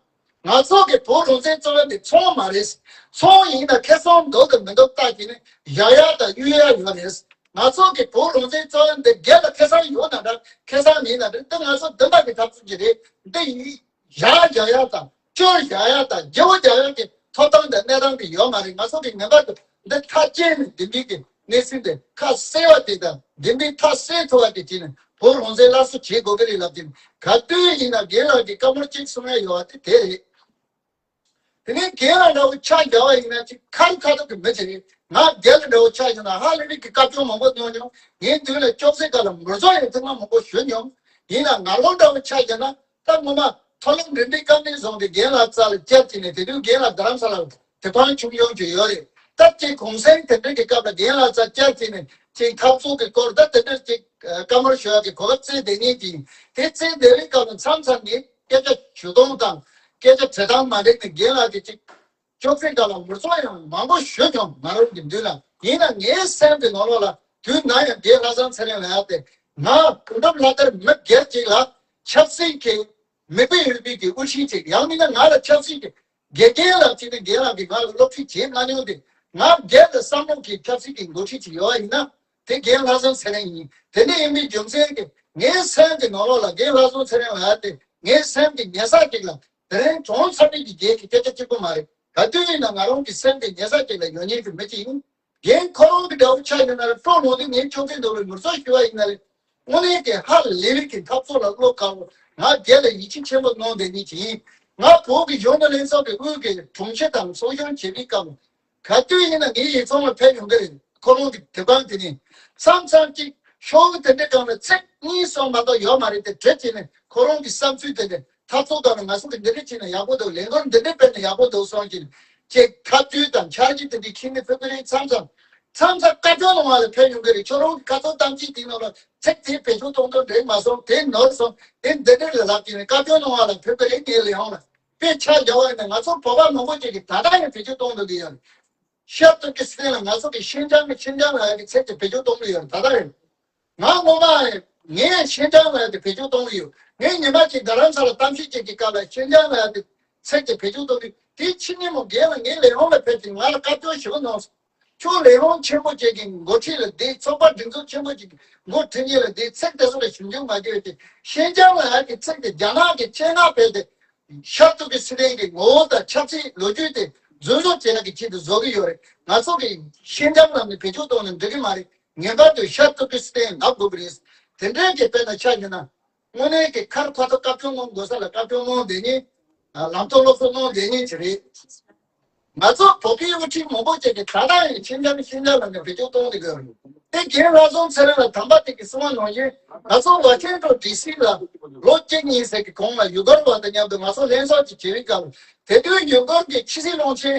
ང་ཚོ་གི་བོད་རང་བཙན་རྩོད་ལེན་དེ་ཚོང་མ་རེད། ཚོང་ཡིན་ན་ཁེ་བཟང་འདུག་དང་མི་འདུག་བལྟ་གི་ནི་བཞག་ཡག་དང་གཡུག་ཡག་ཡོད་རེད། ང་ཚོ་གི་བོད་རང་བཙན་རྩོད་ལེན་དེ་སྒེར་ལ་ཁེ་བཟང་ཡོད་ན་འདྲ་ཁེ་བཟང་མེད་ན་འདྲ་འདི་ང་ཚོ་བདེན་པ་གི་འཐབ་རྩོད་ཅིག་རེད། འདི་ཡིན། བཞག་བཞག་ཡག་དང་སྐྱོར་བཞག་ཡག་དང་བརྗེ་བོ་རྒྱག་ཡག་གི་ཐོབ་ཐང་དང་གནས་སྟངས་དེ་ཡོད་མ་རེད། ང་ཚོ་གི་ངེས་པར་དུ་འདི་ཐག་བཅད་ནས་བདེན་པའི་གི་གནས་ཚུལ་དེ་ཁ་གསལ་བ་དེ་དང་བདེན་པའི་ཐག་གསལ་ཐུབ་པ་དེ་བྱས་ནས་བོད་རང་བཙན་སླར་གསོ་བྱེད་དགོས་ཀྱི་རེད་ལབ་དེ་ག་དུས་ཡིན་ན་རྒན་ལགས་ཀྱིས་བཀའ་མོལ་གཅིག་གསུང་ཡག་ཡོད་པ་དེ་དེ་རེད། དེ་ནས་རྒན་ལགས་འདྲ་བོ་ཆ་བཞག་པ་ཡིན་ན་ཅིག་ཁ་རི་ཁ་ཐུག་གི་མི་ཅིག་རེད། ང་རྒན་ལགས་འདྲ་བོ་ཆ་བཞག་ན་ཧ་ལས་པའི་གི་བཀའ་བཀྱོན་མང་པོ་གནང་མྱོང་། ངའི་མདུན་ལ་ཅོག་ཙེ་སྒང་ལ་ངོ་སོ་ཡང་ཐེངས་མ་མང་པོ་ཞུ་མྱོང་། ཡིན་ན་ང་རང་འདྲ་བོ་ཆ་བཞག་ན་ད་ངོ་མ་མཐོ་སློབ་འབྲིང་སྡེའི་དཀའ་ངལ་བཟུང་སྟེ་རྒན་ལགས་རྩ་ལ་བཅར་གྱི་ནས་དེ་དུས་རྒན་ལགས་རྡ་རམ་ས་ལ་དེ་ཕང་ཆུང་ཡོང་གི་ཡོད་རེད། ད་ཅིག་གུང་སེང་དེ་འདྲ་གི་སྐབས་ལ་རྒན་ལགས་རྩ་བཅར་གྱི་ནས་ཅིག་འཐབ་རྩོད་ཀྱི་སྐོར་ད་དེ་འདྲ་ཅིག་བཀའ་མོལ་ཞུ་ཡག་གི་གོ་སྐབས་བཙལ་བསྡད་མཁན་ཅིག་ཡིན། དེ་བཙལ་བསྡད་པའི་སྐབས་ལ་མཚམས་མཚམས་ནས་སྐད་ཆ་ཞུ་སྟངས་དང་སྐད་ཆ་འདྲི་སྟངས་མ་འགྲིག་ནས་རྒན་ལགས་ཀྱིས་ཅིག་ཅོག་ཙེ་སྒང་ལ་ངོ་སོ་ཡང་མང་པོ་ཞུ་མྱོང་། ང་རང་གི་མདུན་ལ། ཡིན་ན་ངའི་སེམས་ཀྱི་ནང་ལོགས་ལ་དུས་ནམ་ཡང་རྒན་ལྷག་བསམ་ཚེ་རིང་ལབ་ཡག་དེ་ང་སྐུ་ཁམས་ལྷ་དར་མི་སྒེར་ཅིག་ལ་ཆབ་སྲིད་ཀྱི་མིག་དཔེ་ཡོད་པའི་གི་དབུ་ཁྲིད་ཅིག་ཡང་མིན་ན་ང་ལ་ཆབ་སྲིད་ཀྱི་དགེ་རྒན་ལབ་ཅིག་ནི་རྒན་ལགས་ཀྱིས་ང་ལ་སློབ་ཁྲིད་བྱེད་མ་མྱོང་སྟེ་ང་སྒེར་ལ་བསམ་བློ་གི་ཆབ་སྲིད་ཀྱི་འགོ་ཁྲིད་ཅིག་ཡོད་པ་ཡིན་ན་དེ་རྒན་ལྷག་བསམ་ཚེ་རིང་ཡིན། དེ་འདྲ་ཡིན་པའི་རྒྱུ་མཚན་གྱིས་ངའི་སེམས་ཀྱི་ནང་ལོགས་ལ་རྒན་ལྷག་བསམ་ཚེ་རིང་ལབ་ཡག་དེ་ངའི་སེམས་ཀྱི་ཉེ་ས་ཅིག་ལ། དེ་རིང་གྲོངས་ཚར་མཁན་གྱི་རྒན་གྱི་སྐད་ཆ་གཅིག་པུ་མ་རེད། ག་དུས་ཡིན་ན་ང་རང་གི་སེམས་ཀྱི་ཉེ་ས་ཅིག་ལ་ཡོད་མཁན་གྱི་མི་ཅིག་ཡིན། རྒན་ཁོ་རང་གི་འདྲ་བོ་ཆགས་ཡོད་ན་ར་སྤྲོ་ལོང་དུས་ངའི་ཅོག་ཙེ་ནང་ལ་ངོ་སོ་ཞུ་བ་ཡིན་ན་རེད། དངོས་གནས་ཀྱི་ཧ་ལས་པའི་གི་འཐབ་རྩོད་ལ་བློ་དཀར་བོ། ང་རྒན་ལ་ཡིད་ཆེས་ཆེན་པོ་གནང་བསྡད་མཁན་ཅིག་ཡིན། ང་བོད་ཀྱི་གཞོན་ནུ་ལྷན་ཚོགས་ཀྱི་དབུས་ཀྱི་དྲུང་ཆེ་དང་ཚོགས་གཞོན་བྱེད་པའི་སྐབས་ག་དུས་ཡིན་ན་ངའི་ཡིག་ཚང་ལ་ཕེབས་ཡོང་གི་རེད། ཁོ་རང་གི་དེབ་ཁང་དེ་ནས་མཚམས་མཚམས་ཅིག་ཤོག་བུ་དེ་འདྲའི་སྒང་ལ་ཚིག་གཉིས་གསུམ་མ་གཏོགས་ཡོད་མ་རེད་དེ་བྲིས་བྱས་ནས་ཁོ་རང་གི་བསམ་ཚུལ་དེ་འདྲ་ འཐབ་རྩོད་སྒང་ལ་ང་ཚོ་གི་འདི་འདྲ་བྱས་ན་ཡག་པོ་འདུག་ལས་འགུལ་འདི་འདྲ་སྤེལ་ན་ཡག་པོ་འདུག་གསུངས་ཀྱིན་ཅེས་ཐབས་ཇུས་དང་འཆར་གཞི་དེ་འདྲའི་ཁྱེར་ནས་ཕེབས་ཀྱི་རེད། མཚམས་མཚམས་མཚམས་མཚམས་བཀའ་བཀྱོན་གནང་བ་ལ་ཕེབས་ཡོང་གི་རེད། ཁྱོད་རང་གི་ཁ་ཚོན་གཏམ་ཅིག་དེའི་ནང་ལ་ཚིག་དེ་བེད་སྤྱོད་གཏོང་དོན་འགྲིག་མ་སོང་། དེ་ནོར་སོང་། དེ་འདི་འདྲ་ལ་ལབ་ཀྱིན་རེད། བཀའ་བཀྱོན་གནང་བ་ལ་ཕེབས་ཀྱི་རེད། ངའི་ལས་ཁུངས་ལ་དཔེ་ཆ་རྒྱག་པ་ཡིན་ན་ང་ཚོ་བོད་པ་མང་པོ་ཅིག་གིས་ད་ལྟ་ཡང་བེད་སྤྱོད་གཏོང་འདོད་ཀྱི་ཡོད་རེད། ཤར་ཏུར་ཀི་སི་ཐན་ལ་ང་ཚོ་གི་ཤིན་ཅང་གི་ཤིན་ཅང་ལབ་ཡག་གི་ཚིག་དེ་བེད་སྤྱོད་གཏོང་གི་ཡོད་རེད། ད་ལྟ་རེད། ང་སྔོན་མ་ངས་ཤིན་ཅང་ལབ་ཡག་དེ་བེད་སྤྱོད་གཏོང་གི་ཡོད། ངས་ཉི་མ་གཅིག་རྡ་རམ་ས་ལ་གཏམ་བཤད་བྱེད་ཀྱི་སྐབས་ལ་ཤིན་ཅང་ལབ་ཡག་དེ་ཚིག་དེ་བེད་སྤྱོད་གཏོང་གི། དེའི་ཕྱི་ཉིན་མོ་རྒན་ལགས་ངའི་ལས་ཁུངས་ལ་ཕེབས་ཏེ་ང་ལ་བཀའ་བཀྱོན་ཞུ་གི་གནང་སོང་། ཁྱོད་ལས་ཁུངས་ཆེན་པོ་ཅིག་གི་འགོ་ཁྲིད་ལ་བསྡད། ཚོགས་པ་སྒྲིག་འཛུགས་ཆེན་པོ་ཅིག་གི་འགོ་ཁྲིད་མཁན་ལ་བསྡད། ཚིག་དེ་ཚོ་ལ་ཞིབ་འཇུག་མ་བྱས་ཏེ་ཤིན་ཅང་ལབ་ཡག་གི་ཚིག་དེ་རྒྱ་ནག་གི་ཆེད་མངགས་སྤེལ་ཏེ། ཤར་ཏུར་ཀི་སི་ཐན་གྱི་ངོ་བོ་དང་ཆབ་སྲིད་ལོ་རྒྱུས་དེ་རྫུན་བཟོ་བྱེད་ཡག་གི་ཆེད་དུ་བཟོ་གི་ཡོད་རེད། ང་ཚོ་གིས་ཤིན་ཅང་ལབ་ནས་བེད་སྤྱོད་གཏོང་ནས་འགྲིག་གི་མ་རེད། ངེས་པར་དུ་ཤར་ཏུར་ཀི་སི་ཐན་ལབ་དགོས་ཀྱི་རེད། དེ་འདྲའི་གི་དཔེར་ན་ཆ་བཞག་ན། དངོས་གནས་ཀྱི་ཁར་ཁ་ཐོག་བཀའ་བཀྱོན་གནང་དགོས་ས་ལ་བཀའ་བཀྱོན་གནང་བསྡད་མཁན། ལམ་སྟོན་སློབ་གསོ་གནང་བསྡད་མཁན་ཅིག་རེད། ང་ཚོ་བོད་པའི་དབུ་ཁྲིད་མང་པོ་ཅིག་གིས་ད་ལྟ་ཡང་ཤིན་ཅང་ཤིན་ཅང་ལབ་ནས་བེད་སྤྱོད་གཏོང་བསྡད་ཀྱི་ཡོད་རེད། དེ་རྒན་ལྷག་བསམ་ཚེ་རིང་ལགས་དམ་པ་དེ་གིས་གསུངས་པ་ནང་བཞིན་ང་ཚོ་ཝ་ཤིང་ཊོན་ཌི་སི་ལ་ལོ་གཅིག་གཉིས་ཙམ་གྱི་གོང་ལ་ཡུ་གུར་བ་དང་མཉམ་དུ་ང་ཚོ་ལྷན་ཚོགས་ཅིག་བྱེད་པའི་སྐབས། དེ་དུས་ཡུ་གུར་གྱི་ཕྱི་སྲིད་བློན་ཆེན་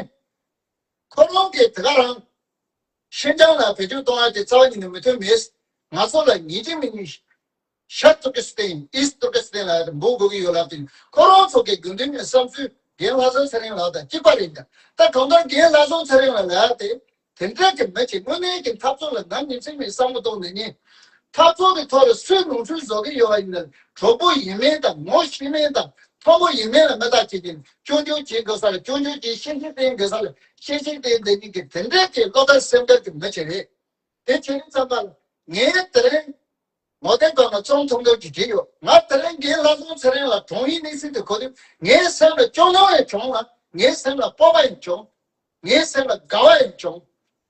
ཁོ་རང་གིས་དེ་ག་རང་ཤིན་ཅང་ལ་བེད་སྤྱོད་གཏོང་ཡག་དེ་རྩ་བ་ཉིད་ནས་མོས་མཐུན་མེད། ང་ཚོ་ལ་ཉིན་གཅིག་མིན་ཉིན་ཤར་ཏུར་ཀི་སི་ཐན། ཨིསྟ་ཏུར་ཀི་སི་ཐན་ལབ་ཡག་དེ་འབོད་དགོས་ཀྱི་ཡོད་ལབ་དེ་ཁོ་རང་ཚོ་གི་དགོས་འདུན་ནས་བསམ་ཚུལ་རྒན་ལྷག་བསམ་ཚེ་རིང་ལགས་དང་གཅིག་པ་རེད་ཀྱང་། ད་གང་ལྟར་རྒན་ལྷག་བསམ་ཚེ་རིང་ལགས་ལབ་ཡག་དེ་དེ་འདྲ་གི་མི་ཅིག་དངོས་གནས་ཀྱི་འཐབ་རྩོད་ལ་ནམ་ཉིན་མཚན་མེད་བསམ་བློ་གཏོང་ནས་ཉིན། འཐབ་རྩོད་ཀྱི་ཐོག་ལ་སུས་ནོར་འཁྲུལ་བཟོ་གི་ཡོད་པ་ཡིན་ན་གྲོགས་པོ་ཡིན་མིན་དང་ངོ་ཤེས་མིན་དང་མཐོན་པོ་ཡིན་མིན་ལ་མི་བལྟ་བྱེད་ཀྱིན་སྐྱོན་བརྗོད་བྱེད་དགོས་ས་ལ་སྐྱོན་བརྗོད་བྱེད། བཤད་ཁྲིད་སྤེལ་དགོས་ས་ལ་བཤད་ཁྲིད་སྤེལ་བསྡད་མཁན་གྱི་དེ་འདྲ་གི་བློ་ཐག་སེམས་ཐག་གི་མི་ཅིག་རེད། དེ་བྱས་ཙམ་པ་ལ་ངས་དེ་རིང་ངོ་དེབ་སྒང་ལ་རྩོམ་ཐུང་ཐུང་ཅིག་བྲིས་ཡོད། ང་དེ་རིང་རྒན་ལྷག་བསམ་ཚེ་རིང་ལ་དྲུང་ཡིག་གནང་ཟིན་དུས་གོ་དུས་ངའི་སེམས་ལ་སྐྱོ་སྣང་ཡང་བྱུང་ལ་ངའི་སེམས་ལ་སྤོབས་པ་ཡང་བྱུང་། ངའི་སེམས་ལ་དགའ་བ་ཡང་བྱུང་།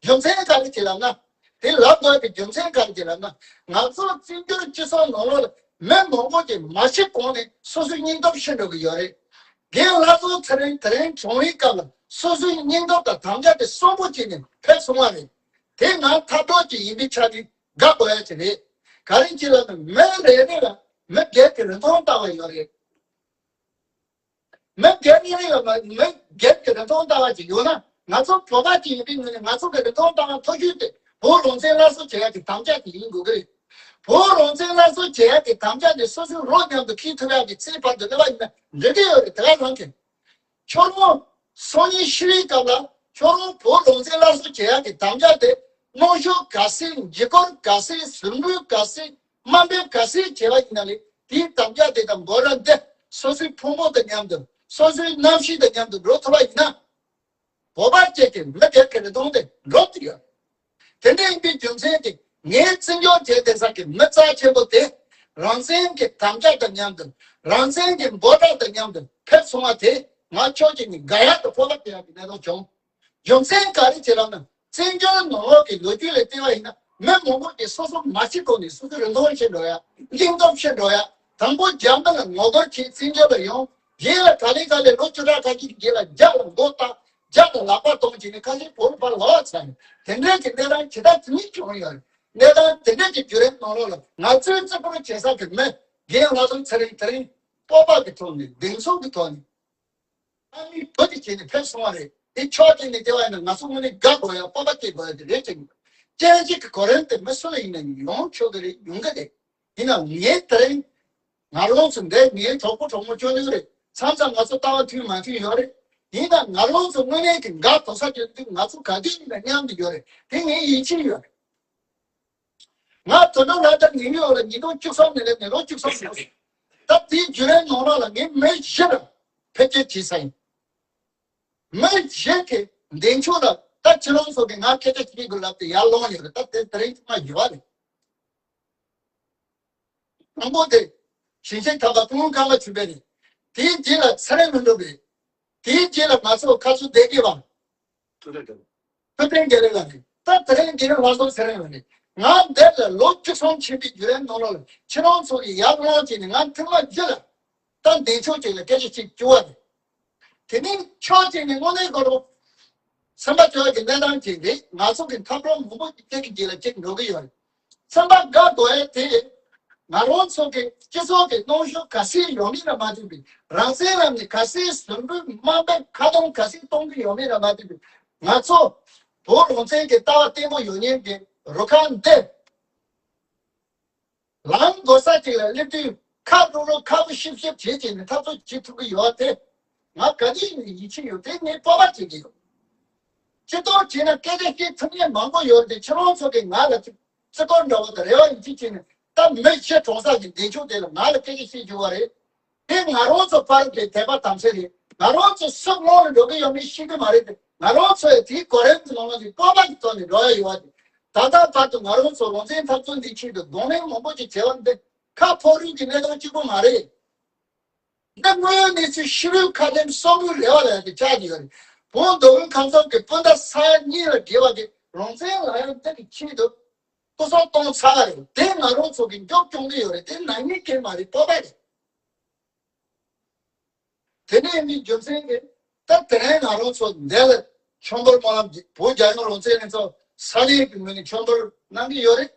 རྒྱུ་མཚན་ག་རེ་ཅིག་ལབ་ན། དེ་ལབ་དགོས་པའི་རྒྱུ་མཚན་ག་རེ་ཅིག་ལབ་ན། ང་ཚོ་བཙན་བྱོལ་སྤྱི་ཚོགས་ནང་ལོགས་ལ་མི་མང་པོ་ཅིག་མ་ཤི་གོང་ནས་སོ་སོའི་སྙིང་སྟོབས་ཤི་འགྲོ་གི་ཡོད་རེད། རྒན་ལྷག་བསམ་ཚེ་རིང་དེ་རིང་དྲུང་ཡིག་སྐབས་ལ་སོ་སོའི་སྙིང་སྟོབས་དང་དམ་བཅའ་དེ་གསོན་པོ་བྱས་ནས་ཕེབས་སོང་བ་རེད། དེ་ང་འཐབ་གྲོགས་ཅིག་ཡིན་པའི་ཆ་ནས་དགའ་དགོས་ཡ་ཅིག་རེད། ག་རེ་ཅིག་ལབ་ན་མི་རེ་རེ་ལ་མི་སྒེར་གྱི་རིན་ཐང་ལྟ་བ་ཡོད་རེད། མི་སྒེར་གཉིས་ལ་མ་མི་སྒེར་གྱི་རིན་ཐང་ལྟ་བ་ཅིག་ཡོད་ན། ང་ཚོ་བོད་པ་ཅིག་ཡིན་པའི་ངོས་ནས་ང་ཚོ་གི་རིན་ཐང་ལྟ་བ་མཐོ་ཤོས་དེ་བོད་རང་བཙན་སླར་གསོ་བྱེད་ཡག་གི་དམ་བཅའ་དེ་ཡིན་དགོས་ཀྱི་རེད། བོད་རང་བཙན་སླར་གསོ་བྱེད་ཡག་གི་དམ་བཅའ་དེ་སོ་སོའི་རོ་མཉམ་དུ་འཁྱེར་ཐུབ་ཡག་གི་ཚེ་བར་དུ་གནས་པ་ཡིན་ན་འགྲིག་གི་ཡོད་རེད། དེ་ག་རང་གི་ཁྱོད་རང་སང་ཉིན་ཤི་བའི་སྐབས་ལ་ཁྱོད་རང་བོད་རང་བཙན་སླར་གསོ་བྱེད་ཡག་གི་དམ་བཅའ་དེ་གནོན་ཤུགས་ག་ཚད། འཇིགས་སྐུལ་ག་ཚད། ཟུར་འབུད་ག་ཚད། དམའ་འབེབས་ག་ཚད་བྱས་པ་ཡིན་ན་ལས་དེའི་དམ་བཅའ་དེ་དང་འབོད་སྒྲ་འདི་སོ་སོའི་ཕུང་པོ་དང་མཉམ་དུ་སོ་སོའི་རྣམ་ཤེས་དང་མཉམ་དུ་འགྲོ་ཐུབ་པ་ཡིན་ན། བོད་པ་བཅས་ཀྱི་མི་སྒེར་གྱི་རིན་ཐང་དེ་འགྲོ་ཐུབ་ཡོད། དེ་འདྲ་ཡིན་པའི་རྒྱུ་མཚན་གྱིས་ངས་བཙན་བྱོལ་བྱས་བསྡད་ས་གི་མི་རྩ་ཆེན་པོ་དེ་རང་བཙན་གྱི་དམ་བཅའ་དང་མཉམ་དུ་རང་བཙན་གྱི་འབོད་སྒྲ་དང་མཉམ་དུ་ཕེབས་སོང་བ་དེ་ང་ཕྱོགས་གཅིག་ནས་དགའ་ཡག་དང་སྤོབས་པ་སྐྱེ་ཡག་གི་གནས་སྟངས་བྱུང་། རྒྱུ་མཚན་ག་རེ་བྱས་ལབ་ན། བཙན་བྱོལ་ནང་ལོགས་ཀྱི་ལོ་རྒྱུས་ལ་བལྟས་པ་ཡིན་ན་མི་མང་པོ་ཞིག་སོ་སོ་མ་ཤི་གོང་ནས་སོ་སོའི་རིན་ཐང་ཤི་འགྲོ་ཡ། སྙིང་སྟོབས་ཤི་འགྲོ་ཡ། དང་པོ་རྒྱ་མི་ལ་ངོ་རྒོལ་བྱེད་བཙན་བྱོལ་ལ་ཡོང་། རྗེས་ལ་ག་ལེ་ག་ལེ་ལོ་བཅུ་ཕྲག་ཁ་ཤས་ཀྱི་རྗེས་ལ་རྒྱ་ལ་མགོ་བཏགས། རྒྱ་དང་ལག་པ་གཏོང་བྱས་ནས་ཁ་ཤས་བོད་ལ་ཕར་ལོག་ཚར་ཡོད། དེ་འདྲའི་གི་གནས་སྟངས་ཇི་ལྟར་དེ་ཉིད་བྱུང་ཡོད་རེད། གནས་སྟངས་དེ་འདྲའི་གི་བརྒྱུད་རིམ་ནང་ལོགས་ལ་ང་ཚོའི་བརྩི་བཀུར་བྱེད་ས་གི་མི་རྒན་ལྷག་བསམ་ཚེ་རིང་དེ་རིང་སྤོབས་པ་གི་ཐོག་ནས་གདེང་ཚོད་ཀྱི་ཐོག་ནས། ཨ་ནི་བོད་དེ་བྱས་ནས་ཕེབས་སོང་བ་རེད། དེ་ཕྱོགས་གཅིག་ནས་བལྟས་པ་ཡིན་ན་ང་ཚོ་དངོས་གནས་དགའ་དགོས་ཡ་སྤོབས་པ་སྐྱེ་དགོས་ཡ་དེ་རེད་ཅེས། སྤྱན་གཅིག་གི་གོ་རིམ་དེ་མི་སུ་ལ་ཡིན་ན་ཡོང་ཆོག་གི་རེད། ཡོང་གི་རེད། ཡིན་ནའང་ངས་དེ་རིང་ང་རང་ཚོ་འདིར་ངའི་གྲོགས་པོ་གྲོགས་མོ་སྐྱོ་ནི་རེད། མཚམས་མཚམས་ང་ཚོ་ལྟ་བ་མཐུན་མ་མཐུན་ཡོད་རེད། ཡིན་ནའང་ང་རང་ཚོ་དངོས་གནས་ཀྱི་དགའ་དོགས་ས་སྐྱེ་དུས་ང་ཚོ་ག་དུས་ཡིན་ན་མཉམ་དུ་ཡོད་རེད། དེ་ངའི་ཡིད་ཆེས་ཡོད་རེད། ང་དོན་གྲུབ་ལྷ་དར་ཉིན་ཡོད་ལ་ཉིས་སྟོང་བཅུ་གསུམ་ནས་སླེབས་ནས་ལོ་བཅུ་གསུམ་ཡོད་རེད། ད་དེའི་བརྒྱུད་རིམ་ནང་ལོགས་ལ་ངས་མི་བཞི་ལ་ཕེབས་སྐྱེལ་བྱས་ས་ཡིན། མི་བཞི་གི་འདས་མཆོད་ལ་ད་ཁྱེད་རང་ཚོ་གིས་ང་སྐད་ཆ་བཤད་དགོས་ལབ་སྟེ་ཡར་ལོངས་ཡོད་རེད། ད་དེ་དེ་རིང་ཐེངས་མ་བཞི་པ་རེད། དང་པོ་དེ་ཞིང་ཆེན་ཐར་པ་ཀུན་དགའ་ཁང་པ་ཆུ་པས་རེད། དེའི་རྗེས་ལ་ཚེ་རིང་ལྷུན་གྲུབ་རེད། དེའི་རྗེས་ལ་ང་ཚོ་ཁ་སོ་བདེ་སྐྱིད་པ། ཐུབ་བསྟན་རྒྱ་རི་ལགས་རེད། ད་དེ་རིང་རྒན་ལྷག་བསམ་ཚེ་རིང་ལགས་རེད། ང་འདིར་ལ་ལོ་བཅུ་གསུམ་ཕྱིན་པའི་བརྒྱུད་རིམ་ནང་ལོགས་ལ་ཁྱེད་རང་ཚོ་ཡི་ཡར་ལངས་བྱས་ནས་ང་ཐེངས་མ་བཞི་ལ་ད་འདས་མཆོད་ཅིག་ལ་སྐད་ཆ་ཅིག་བསྐྱུར་བ་རེད། དེ་ནས་ཕྱོགས་གཅིག་ནས་དངོས་གནས་ཁོ་རང་སེམས་པ་སྐྱོ་བའི་གནས་སྟངས་ཅིག་རེད། ང་ཚོ་གི་འཐབ་གྲོགས་མང་པོ་གཅིག་གི་རྗེས་ལ་གཅིག་འགྲོ་གི་ཡོད་རེད། སེམས་པ་དགའ་དགོས་ཡས་དེ་ ང་རང་ཚོ་གི་སྤྱི་ཚོགས་ཀྱི་གནོན་ཤུགས་ག་ཚད་ཡོད་མེད་ལ་མ་ལྟོས་པའི་རང་བཙན་ལམ་ནས་ག་ཚད་ཟུར་འབུད་དམའ་འབེབས་ཁ་གཏོང་ག་ཚད་གཏོང་གི་ཡོད་མེད་ལ་མ་ལྟོས་པའི་ང་ཚོ་བོད་རང་བཙན་གྱི་ལྟ་བ་བརྟན་པོ་ཡོད་མཁན་གྱི་རུ་ཁག་འདི་ལམ་འགོ་ས་གཅིག་ལ་སླེབས་དུས་ཁ་རུབ་རུབ་ཁ་བུ་ཤིབ་ཤིབ་བྱེད་ཀྱིན་ནས་འཐབ་རྩོད་བྱེད་ཐུབ་ཀྱི་ཡོད་དེ། ང་ག་དུས་ཡིན་ཡིད་ཆེས་ཡོད་དེ་ངས་སྤོབས་པ་བྱེད་ཀྱི་ཡོད། སྤྱི་ཚོགས་བྱས་ན་སྐད་ཆ་བཤད་ཐུབ་མཁན་མང་པོ་ཡོད་དེ་ཁྱེད་རང་ཚོ་གིས་ང་ལ་ཅིག་བརྩི་བཀུར་འདྲ་བོ་དང་རེ་བ་ཡིད་ཆེས་བྱས་ནས་ད་མི་ཤི་གྲོངས་ས་ཀྱི་འདས་མཆོད་དེ་ལ་ང་ལ་སྐད་ཆ་བཤད་རྒྱུ་བ་རེད། དེ་ང་རང་ཚོ་པར་གྱི་དད་པ་དམ་ཚིག་རེད། ང་རང་ཚོ་སུ་དམག་ལ་འགྲོ་གི་ཡོད་མེད་ཤེས་ཀྱི་མ་རེད་དེ། ང་རང་ཚོ་ཡི་དེའི་གོ་རིམ་གྱི་ནང་ལ་ཡི་སྤོབས་པ་གི་ཐོག་ནས་འགྲོ་ཡ་ཡོད་པ་དེ། ད་ལྟ་བར་དུ་ང་རང་ཚོ་རང་བཙན་འཐབ་རྩོད་འདི་ཆེད་དུ་གདོང་ལེན་མང་པོ་ཅིག་བྱས་པ་འདི་ཁ་ཕོག་རུས་ཀྱི་གནས་སྟངས་གཅིག་པོ་མ་རེད། འདི་དངོས་ཡོད་གནས་ཚུལ་ཕྱི་རོལ་ཁ་ལེན་གསོན་པོའི་རེ་བ་ལ་ཡང་དེ་ཆགས་ཀྱི་ཡོད་རེད། བོད་མདོ་དབུས་ཁམས་གསུམ་གྱི་སྤུན་ཟླ་ས་ཡ་གཉིས་ལ་བརྒལ་བ་གི་རང་བཙན་ལ་ཡང་འདི་གི་ཆེད་དུ་སྐུ་སྲོག་གཏོང་ཚར་བ་རེད། དེ་ང་རང་ཚོ་གི་མགྱོགས་སྐྱོང་གི་ཡོད་རེད། དེ་ནག་ཉེས་གལ་མ་རེད། སྤོབས་པ་རེད། དེ་ནས་ནི་རྒྱུ་མཚན་གྱིས་ད་དེ་རིང་ང་རང་ཚོ་འདི་ལ་ཆོས་འབོར་སྨོན་ལམ་བོད་རྒྱལ་ཡོངས་རང་བཙན་ལྷན་ཚོགས་ས་གནས་ཀྱི་ངོས་ནས་ཆོས་འབོར་གནང་གི་ཡོད་རེད།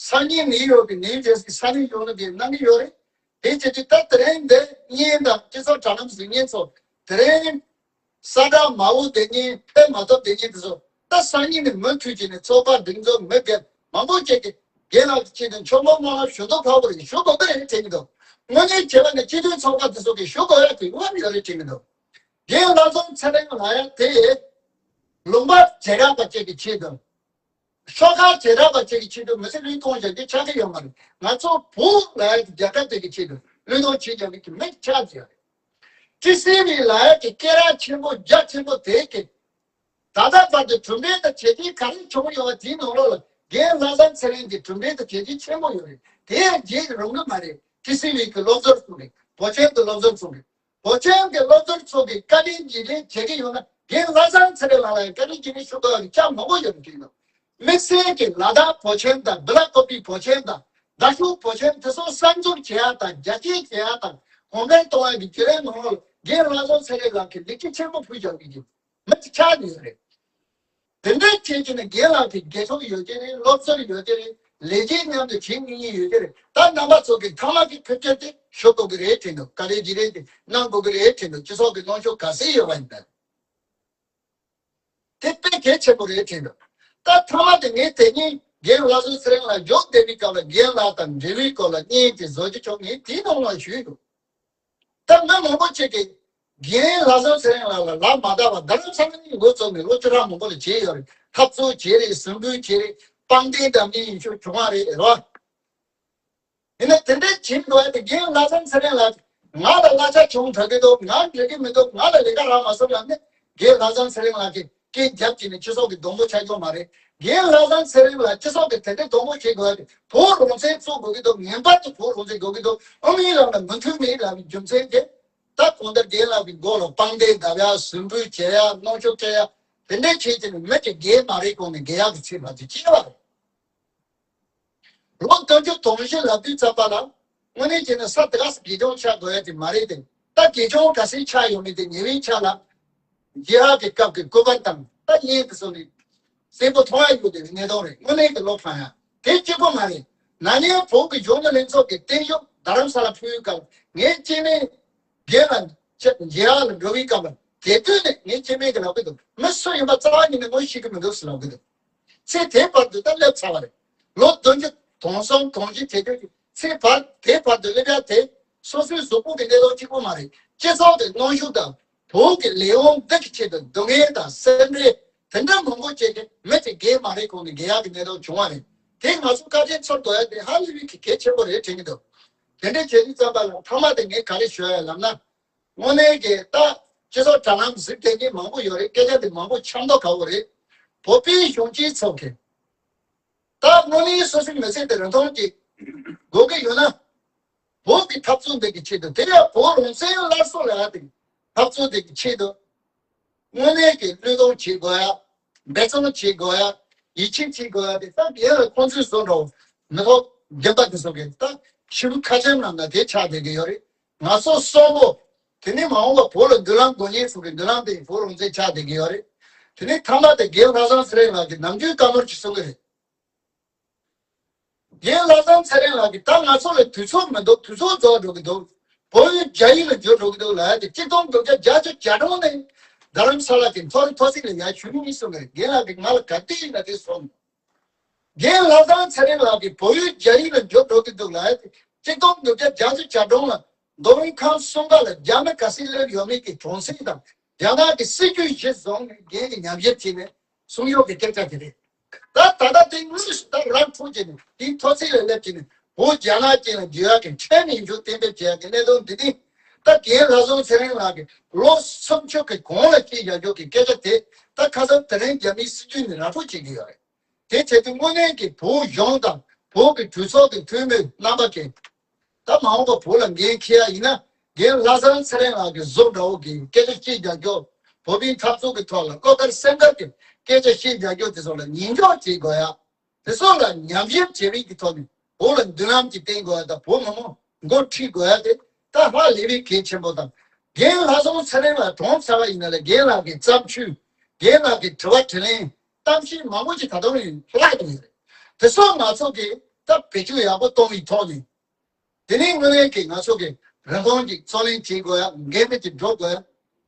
སང་ཉིན་ནིའུ་ཡོག་གི་ནིའུ་ཇར་སི་ས་གནས་གཞོན་ནུ་གིས་གནང་གི་ཡོད་རེད། དེ་བྱེད་དུས་ད་དེ་རིང་འདི་གཉིས་དང་སྤྱི་ཚོགས་དྲ་ལམ་གཟིགས་མཁན་ཚོ་དེ་རིང་ས་བཀྲ་མ་འོ་དེ་གཉིས་ཕེབས་མ་ཐུབ་དེ་གཉིས་དེ་ཚོ་ད་སང་ཉིན་ནས་མུ་མཐུད་བྱས་ནས་ཚོགས་པ་སྒྲིག་འཛུགས་མི་སྒེར་མང་པོ་བཅས་ཀྱིས་རྒན་ལགས་ཀྱི་ཆེད་དུ་ཆོས་འབོར་སྨོན་ལམ་ཞུ་མདོག་ཁ་པོ་རེད། ཞུ་དགོས་ཀྱི་རེད་དྲན་གྱི་འདུག། དངོས་གནས་བྱས་པ་ནི་སྤྱི་མཐུན་ཚོགས་པ་དེ་ཚོ་གིས་ཞུ་དགོས་ཡ་དེ་དངོས་ཡོད་རེད་དྲན་གྱི་འདུག། རྒན་བློ་བཟང་ཚེ་རིང་ལགས་ཡང་དེ་ལུང་པ་བྱེ་བྲག་པ་བཅས་ཀྱི་ཆེད་དུ། ཤོག་ཁག་བྱེ་བྲག་པ་བཅས་ཀྱི་ཆེད་དུ་མི་ཚེ་བློས་གཏོང་བྱ་རྒྱུ་ཆགས་ཀྱི་ཡོད་མ་རེད། ང་ཚོ་བོད་ལ་ཡང་རྒྱལ་ཁབ་དེ་གི་ཆེད་དུ་བློས་གཏོང་བྱེད་བྱ་རྒྱུ་གི་མི་ཆགས་ཀྱི་ཡོད་རེད། ཀྲི་སི་ཝི་ལ་ཡང་གི་སྐད་གྲགས་ཆེན་པོ་རྒྱ་ཆེན་པོ་དེ་གི་ད་ལྟ་བར་དུ་གྲུབ་འབྲས་དང་བྱས་རྗེས་ག་རེ་བྱུང་ཡོད་པ་དེའི་ནང་ལོགས་ལ་རྒན་བློ་བཟང་ཚེ་རིང་གི་གྲུབ་འབྲས་དང་བྱས་རྗེས་ཆེན་པོ་ཡོད་རེད། དེ་ཡང་བརྗེད་རུང་གི་མ་རེད། ཀྲི་སི་ཝི་གི་སློབ་ཟུར་ཚོ་རེད། བོད་ཆེན་གི་སློབ་ཟུར་ཚོ་རེད། བོད་ཆེན་གི་སློབ་ཟུར་ཚོ་གི་བཀའ་དྲིན་རྗེས་དྲན་བྱེད་ཀྱི་ཡོད་ན་རྒན་བློ་བཟང་ཚེ་རིང་ལགས་ལ་ཡང་བཀའ་དྲིན་རྗེས་དྲན་ཞུ་དགོས་པ་གི་ཆ་མང་པོ་ཡོད་པ་ཅིག་ཡིན་ནོ། དམིགས་བསལ་གྱི་ལ་དྭགས་བོད་ཆེན་དང་སྦི་ལ་ཀོ་པི་བོད་ཆེན་དང་རྡ་ཤོད་བོད་ཆེན་དེ་ཚོ་གསར་འཛུགས་བྱེད་ཡ་དང་རྒྱ་སྐྱེད་བྱེད་ཡ་དང་གོང་འཕེལ་གཏོང་ཡ་གི་བརྒྱུད་རིམ་ནང་ལོགས་ལ་རྒན་བློ་བཟང་ཚེ་རིང་ལགས་ཀྱིས་ལེགས་སྐྱེས་ཆེན་པོ་ཕུལ་བཞག་གི་ཡིན། མི་ཆགས་ནི་ཡོད་རེད། དེ་འདྲའི་ཁྱེད་ཀྱི་ནི་རྒན་ལགས་ཀྱི་དགེ་ཕྲུག་ཡོད་ཀྱི་རེད། སློབ་ཟུར་ཡོད་ཀྱི་རེད། ལས་བྱེད་མཉམ་དུ་བྱེད་མི་ཉན་ཡོད་ཀྱི་རེད། ད་རྣམ་པ་ཚོ་གི་ཐ་མ་གི་ཕེབས་སྐྱེལ་དེ་ཞུ་དགོས་ཀྱི་རེད་དྲན་འདུག། བཀའ་དྲིན་རྗེས་དྲན་དེ་གནང་དགོས་ཀྱི་རེད་དྲན་འདུག། སྤྱི་ཚོགས་ཀྱི་གནོན་ཤུགས་ག་ཚད་ཡོད་པ་ཡིན་ན། དེ་དཔེ་གལ་ཆེན་པོ་རེད་དྲན་འདུག། ད་ཐ་མ་དེ་ངས་དེ་ཉིན་རྒན་བློ་བཟང་ཚེ་རིང་ལགས་མགྱོགས་བསྡད་པའི་སྐབས་ལ་རྒན་ལགས་དང་འབྲེལ་བའི་སྐོར་ལ་བརྙན་དེ་བཟོ་རྒྱུ་བྱུང་། ངས་དེའི་ནང་ལ་ཞུས་འདུག། ད་མི་མང་པོ་ཅིག་གིས་རྒན་བློ་བཟང་ཚེ་རིང་ལགས་ལ་ལག་མ་བརྡབས་པར་རྡ་རམ་ས་ལ་ནས་འགོ་བཙུགས་ནས་ལོ་བཅུ་ཕྲག་མང་པོ་ལ་བྱས་ཡོད་རེད། འཐབ་རྩོད་བྱས་རེད། ཟུར་འབུད་བྱས་རེད། དཔང་རྟགས་འདྲ་མིན་ཡིན་ཤོག་བྱུང་བ་རེད་རོ། ཡིན་ན་དེ་འདྲའི་བྱེད་འགྲོ་ཡ་དེ་རྒན་བློ་བཟང་ཚེ་རིང་ལགས་ང་ལ་གླ་ཆ་བྱུང་དྲག་གི་འདུག། ང་འགྲིག་གི་མི་འདུག། ང་ལ་ལས་ཀ་རག་མ་སོང་ལབ་ནས་རྒན་བློ་བཟང་ཚེ་རིང་ལགས་ཀྱིས་སྐད་རྒྱབ་ཀྱིས་ནས་སྤྱི་ཚོགས་ཀྱི་སྡོང་པོ་ཆགས་ཀྱི་ཡོད་མ་རེད། རྒན་བློ་བཟང་ཚེ་རིང་ལགས་སྤྱི་ཚོགས་ཀྱི་དེ་འདྲའི་སྡོང་པོ་བྱེད་དགོས་ཡ་དེ་བོད་རང་བཙན་རྩོད་དགོས་ཀྱི་འདུག། ངེས་པར་དུ་བོད་རང་བཙན་དགོས་ཀྱི་འདུག། ཨ་མའི་ལམ་ལ་མུ་མཐུད་མེད་ལབ་པའི་རྒྱུ་མཚན་དེ། ད་གང་ལྟར་རྒན་ལགས་ཀྱི་མགོ་ལ་དཔང་རྟགས་བརྡབ་ཡ། ཟུར་འབུད་བྱེད་ཡ། གནོན་ཤུགས་སྤྲད་ཡ། དེ་འདྲའི་ཆེད་ཀྱི་ནི་མི་གཅིག་རྒན་མ་རེད་གོང་ནས་རྒན་ཡག་གི་ཚིག་ལབ་ཀྱི་ཅི་བ་རེད། ལོ་བདུན་ཅུ་དོན་བཞི་ལབ་དུས་ཙམ་པ་ལ་དངོས་གནས་བྱས་ན་ས་དེ་ག་སེ་དགེ་སྦྱོང་ཆགས་དགོས་ཡ་དེ་མ་རེད་དེ། ད་དགེ་སྦྱོང་ག་སེ་ཆགས་ཡོང་མིན་དེ་ཉེ་བའི་ཆ་ལ་རྒྱལ་བ་གི་སྐབས་ཀྱི་སྐུ་པར་དང་ད་བརྙན་དེ་ཚོ་ནི་གསལ་པོ་མཐོང་ཡ་ཡོད་དེ་གནས་སྟངས་རེད། དངོས་གནས་ཀྱི་བློ་ཕམ་ཡ་དེ་གཅིག་པོ་མ་རེད། ན་ནིང་བོད་ཀྱི་གཞོན་ནུ་ལྷན་ཚོགས་ཀྱི་བརྟན་བཞུགས་རྡ་རམ་ས་ལ་ཕུལ་བའི་སྐབས་ངས་སྐྱེ་དམན་རྒན་ལ་མཇལ་ལ་འགྲོ་བའི་སྐབས་ལ་དེ་དུས་ནས་ངས་སྐྱེ་དམན་གྱི་ལབ་ཀྱི་འདུག། མི་སུ་ཡིན་པ་རྩ་བ་ཉིད་ནས་ངོ་ཤེས་ཀྱི་མི་འདུག་ཟེར་ལབ་ཀྱི་འདུག། ཚེ་དེའི་བར་དུ་ད་སླེབས་ཚར་བ་རེད། ལོ་བདུན་ཅུ་དོན་གསུམ་དོན་བཞི་དེ་དུས་ཀྱི་ཚེ་བར་དེའི་བར་དུ་སླེབས་ཡ་དེ་སོ་སོའི་གཟུགས་པོ་གི་གནས་སྟངས་གཅིག་པོ་མ་རེད། སྤྱི་ཚོགས་ཀྱི་གནོན་ཤུགས་དང་བོད་ཀྱི་ལས་དབང་འདི་གི་ཆེད་དུ་སྡུག་བསྔལ་དང་སེམས་ཁྲལ་དེ་འདྲ་མང་པོ་བྱས་ཏེ་མི་དེ་རྒན་མ་རེད་གོང་ནས་རྒན་ཡག་གི་གནས་སྟངས་བྱུང་བ་རེད། དེ་ང་ཚོ་བཀའ་དྲིན་ཚོར་དགོས་ཡ་དེ་ཧ་ལས་པའི་གལ་ཆེན་པོ་རེད་དྲན་གྱི་འདུག། དེ་འདྲ་བྱེད་དུས་ཙམ་པ་ལ་མཐའ་མ་དེ་ངས་ག་རེ་ཞུ་ཡ་ལབ་ན། དངོས་གནས་ཀྱི་ད་སྤྱི་ཚོགས་དྲ་ལམ་གཟིགས་བསྡད་མཁན་མང་པོ་ཡོད་རེད། སྐད་ཆ་དེ་མང་པོ་ཆགས་མདོག་ཁ་པོ་རེད། བོད་པའི་གཞོན་སྐྱེས་ཚོ་གིས་ད་དངོས་གནས་སོ་སོའི་མི་ཚེ་དེ་རིན་ཐང་གཅིག་དགོས་ཀྱི་ཡོད་ན། བོད་ཀྱི་འཐབ་རྩོད་འདི་གི་ཆེད་དུ་དེ་ཡང་བོད་རང་བཙན་སླར་གསོ་ལ་ཡ་དེ་འཐབ་རྩོད་འདི་གི་ཆེད་དུ། དངོས་གནས་ཀྱི་བློས་གཏོང་བྱེད་དགོས་ཡ། འབད་བརྩོན་བྱེད་དགོས་ཡ། ཡིད་ཆེས་བྱེད་དགོས་ཡ་དེ་ད་རྒན་ལགས་ཁོང་ཚོའི་བཟོ་འདྲ་བོ་མི་ཐོག་རྒན་པ་དེ་ཚོ་གི་ད་ཕྱི་རུ་ཁ་ཆེམས་ནང་ན་དེ་ཆགས་བསྡད་ཀྱི་ཡོད་རེད། ང་ཚོ་གསོན་པོ། དེ་ནས་མ་འོངས་པ་བོད་ལ་མདུན་ལམ་དགོས་མཁན་ཚོ་གི་མདུན་ལམ་དེ་བོད་རང་བཙན་ཆགས་བསྡད་ཀྱི་ཡོད་རེད། དེ་ནས་མཐའ་མ་དེ་རྒན་བློ་བཟང་ཚེ་རིང་ལགས་ཀྱིས་ནམ་རྒྱུན་བཀའ་མོལ་ཅིག་གསུང་གི་རེད། རྒན་ལྷ་བཟང་ཚེ་རིང་ལགས་ཀྱིས་ད་ང་ཚོ་ལ་དུས་ཚོད་མི་འདུག་དུས་ཚོད་རྫོགས་འགྲོ་གི་འདུག་བོད་ཡིག་རྒྱ་ཡིག་ལ་འགྱུར་འགྲོ་གི་འདུག་ལབ་ཡ་དེ་གཅིག་སྟོང་དགུ་བརྒྱ་བརྒྱད་ཅུ་གྱ་གྲངས་ནས་རྡ་རམ་ས་ལ་གི་མཐོ་རིམ་མཐོ་ཚད་ལ་ཡར་ཞུ་གི་ཡིན་གསུངས་ནས་རྒན་ལགས་ཀྱིས་ང་ལ་ག་དུས་ཡིན་ན་དེ་གསུངས། རྒན་ལྷ་བཟང་ཚེ་རིང་ལགས་ཀྱིས་བོད་ཡིག་རྒྱ་ཡིག་ལ་འགྱུར་འགྲོ་གི་འདུག་ལབ་ཡ་དེ་གཅིག་སྟོང་དགུ་བརྒྱ་བརྒྱད་ཅུ་གྱ་གྲངས་ལ་མདོ་དབུས་ཁམས་གསུམ་ཀ་ལ་རྒྱ་མི་ག་ཚོད་སླེབས་ཡོད་མེད་ཀྱི་གྲངས་ཚད་དང་རྒྱ་ནག་གི་སྲིད་ཇུས་གཞི་བཟུང་ནས་རྒན་གྱིས་ཉམས་ཞིབ་བྱས་ནས་གསུང་ཡོད་ཀྱི་སྐད་ཆ་དེ་རེད། ད་ད་ལྟ་དེ་དངོས་སུ་ད་རང་ཐུགས་བྱས་ནས་དེའི་མཐོ་ཚད་ལ་སླེབས་བྱས་ནས་བོད་རྒྱ་ནག་ཅན་ལ་འགྱུར་ཡག་གི་ཁྲལ་མི་འཇུག་གཏན་འབེབས་བྱེད་ཡག་གི་གནད་དོན་འདི་ནི་ད་རྒན་ལྷ་བཟང་ཚེ་རིང་ལགས་ཀྱིས་ལོ་སུམ་ཅུ་གི་གོང་ལ་བཤད་བཞག་རྒྱུ་གི་སྐད་ཆ་དེ་ད་ཁ་སང་དེ་རིང་རྒྱ་མིའི་སྲིད་ཇུས་ནས་ར་སྤྲོད་བྱེད་ཀྱི་ཡོད་རེད། དེ་བྱས་ཏེ་དངོས་གནས་ཀྱི་བོད་གཞུང་དང་བོད་ཀྱི་གྲོས་ཚོགས་ཀྱི་འཐུས་མི་རྣམ་པ་ཀྱིས་ད་མ་འོངས་པ་བོད་ལ་འགན་འཁྱེར་ཡ་ཡིན་ན་རྒན་ལྷ་བཟང་ཚེ་རིང་ལགས་ཀྱི་གཟུགས་འདྲ་བོ་གི་སྐད་ཆ་བཤད་རྒྱག་རྒྱུ། བོད་མིའི་འཐབ་རྩོད་ཀྱི་ཐོག་ལ་བློ་དཀར་སེམས་དཀར་གྱི་སྐད་ཆ་བཤད་རྒྱག་རྒྱུ་དེ་ཚོ་ལ་ཉན་འཇོག་བྱེད་དགོས་ཡ། དེ་ཚོ་ལ་ཉམས་ཞིབ་བྱེད་པའི་གི་ཐོག་ནས་བོད་ལ་མདུན་ལམ་ཅིག་བསྟན་དགོས་ཡ་དང་བོད་མི་མང་འགོ་ཁྲིད་དགོས་ཡ་དེ་ད་ཧ་ལས་པའི་གལ་ཆེན་པོ་དང་། རྒན་ལྷ་བཟང་ཚེ་རིང་ལགས་གྲོངས་ཚར་བ་ཡིན་ན་ལས་རྒན་ལགས་ཀྱི་བརྩམས་ཆོས། རྒན་ལགས་ཀྱི་དྲི་བ་དྲིས་ལན། གཏམ་བཤད་མང་པོ་ཞིག་ད་དུང་ཡང་ལྷག་ཏུ་ཡོད་རེད། དེ་སོགས་ང་ཚོ་གིས་ད་བེད་སྤྱོད་ཡག་པོ་གཏོང་བའི་ཐོག་ནས། དེ་ནས་དངོས་གནས་ཀྱི་ང་ཚོ་གི་རིན་གོང་གི་རྩོད་ལེན་བྱེད་དགོས་ཡ། འགན་མེད་ཀྱི་འགྲོ་དགོས་ཡ།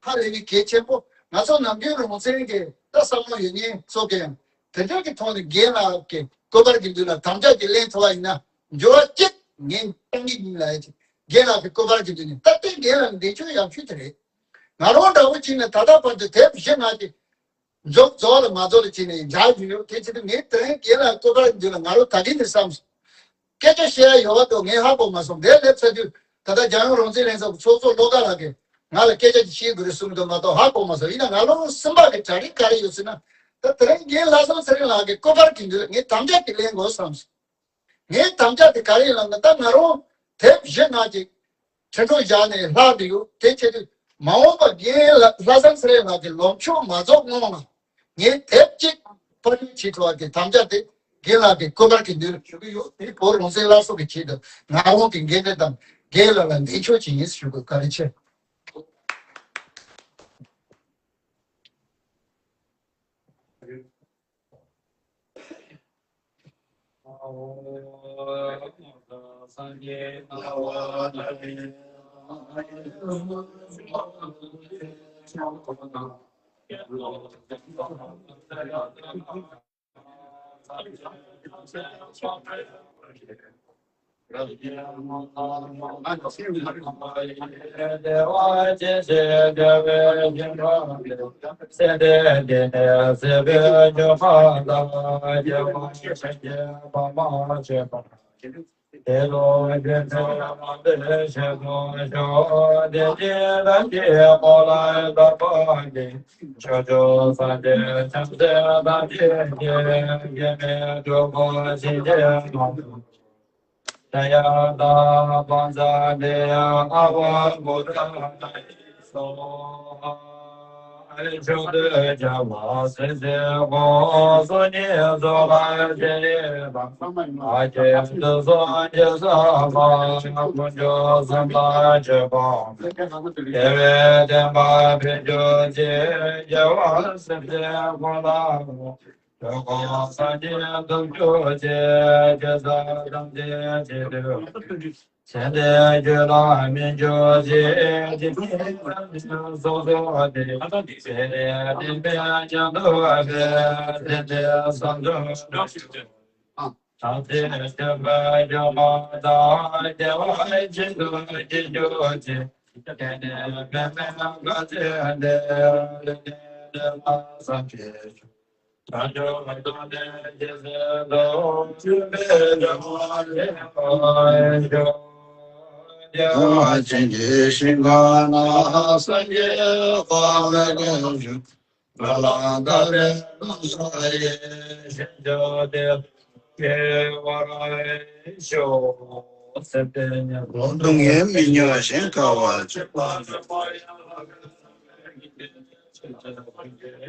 ཧ་ལས་པའི་གལ་ཆེན་པོ། ང་ཚོ་ནམ་རྒྱུན་རང་བཙན་གྱི་ད་བསམ་བློ་ཡོད་མཁན་ཚོ་གི་ཡང་དེ་འདྲ་གི་ཐོག་ནས་རྒན་ལགས་ཀྱི་སྐུ་པར་གྱི་མདུན་ལ་དམ་བཅའ་གྱི་ལེན་ཐུབ་པ་ཡིན་ན་འགྱུར་བ་གཅིག་ངས་གཏང་གི་ཡིན་ལབ་ཡ་ཅིག་རྒན་ལགས་ཀྱི་སྐུ་པར་གྱི་མདུན་ནས་ད་ལྟའི་རྒན་ལགས་འདས་མཆོད་ཡག་ཤོས་དེ་རེད། ང་རང་འདྲ་བོ་ཅིག་ནས་ད་ལྟ་བར་དུ་དེབ་བཞི་ལྔ་ཅིག་མཇུག་རྫོགས་ལ་མ་རྫོགས་ལ་བྱས་ནས་འཇགས་བཞིན་ཡོད། དེ་བྱེད་དུས་ངས་དེ་རིང་རྒན་ལགས་སྐུ་པར་འདི་ལ་ང་རང་ད་གིན་ནས་བསམ་སོང་། སྐད་ཆ་བཤད་ཡ་ཡོད་པ་དང་ངས་ཧ་གོ་མ་སོང་། འདིར་སླེབས་ཚར་དུས་ད་ལྟ་རྒྱལ་ཡོངས་རང་བཙན་ལྷན་ཚོགས་ཀྱི་ཚོགས་གཙོ་བློ་དགའ་ལགས་ཀྱིས་ང་ལ་སྐད་ཆ་ཅིག་བཤད་དགོས་རེད་གསུངས་འདུག་མ་གཏོགས་ཧ་གོ་མ་སོང་། ཡིན་ན་ང་རང་སེམས་པ་གི་གྲ་སྒྲིག་ག་རེ་ཡོད་ཟེར་ན། ད་དེ་རིང་རྒན་ལྷ་བཟང་ཚེ་རིང་ལགས་ཀྱི་སྐུ་པར་གྱི་མདུན་ལ་ངས་དམ་བཅའ་དེ་ལེན་དགོས་བསམ་སོང་། ངའི་དམ་བཅའ་དེ་ག་རེ་ཡིན་ལབ་ན། ད་ང་རང་དེབ་བཞི་ལྔ་ཅིག་ཁྲི་ཕྲག་བཞག་ནས་ལྷག་བསྡད་ཡོད། དེ་བྱེད་དུས་མ་འོངས་པ་རྒན་ལྷ་བཟང་ཚེ་རིང་ལགས་ཀྱི་ལོ་མཆོད་མ་རྫོགས་སྔོན་ལ་ངས་དེབ་གཅིག་པར་སྐྲུན་བྱེད་ཐུབ་པ་གི་དམ་བཅའ་དེ་རྒན་ལགས་ཀྱི་སྐུ་པར་གྱི་མདུན་ལ་ཞུ་གི་ཡོད། དེ་བོད་རང་བཙན་སླར་གསོ་གི་ཆེད་དུ་ང་རང་གི་འགན་འཁྲི་དང་རྒན་ལགས་ལ་འདས་མཆོད་བྱེད་ངེས་ཞུ་དགོས། བཀའ་དྲིན་ཆེ།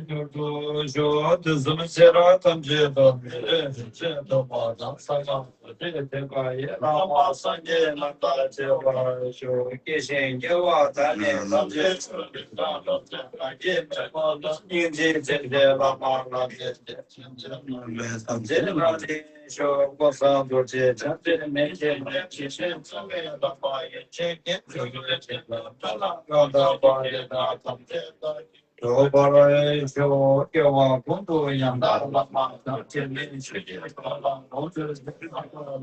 མྱུར་དུ་ཞུ། དུས་གསུམ་ཤེས་རབ་ཐམས་ཅད་ཐོབ་པའི་ཆེད་དུ་མ་དང་ས་ཡང་དེ་ཐེག་པ་ཡི་བླ་མ་སངས་རྒྱས་རྣམས་དང་མཇལ་བར་ཞུ། སྐྱེ་ཞིང་སྐྱེ་བ་དག་ནི་ཐམས་ཅད་ཆོས་ཀྱི་ཐབས་ལམ་སྟོན་པ་ཡི་མེ་ཏོག་ལྟར། སྙིང་རྗེའི་ཆེ་བསྟོད་བླ་མ་ལ་ཕྱག་འཚལ། ཐམས་ཅད་ལ་དྲིན་ཆེན་ཞུ། ཀུན་བཟང་རྡོ་རྗེ་འཆང་ཆེན་མི་ཕྱེད་མའི། ཇི་བཞིན་འཚོ་བའི་བསླབ་པ་ཡི་ཆེད་ཀྱི་ཆོས་ཀྱི་ཆེད་དུ་བླ་ན་མེད་པ་ཡི་ལྷ་ཐམས་ཅད་དང་གྲོགས་པར་ཤོག། སྐྱེ་བ་ཀུན་ཏུ་ཡང་དག་བླ་མ་དང་། འབྲལ་མེད་ཆོས་ཀྱི་ཕ་ལམ་ལོངས་སྤྱོད་ཟད་མེད་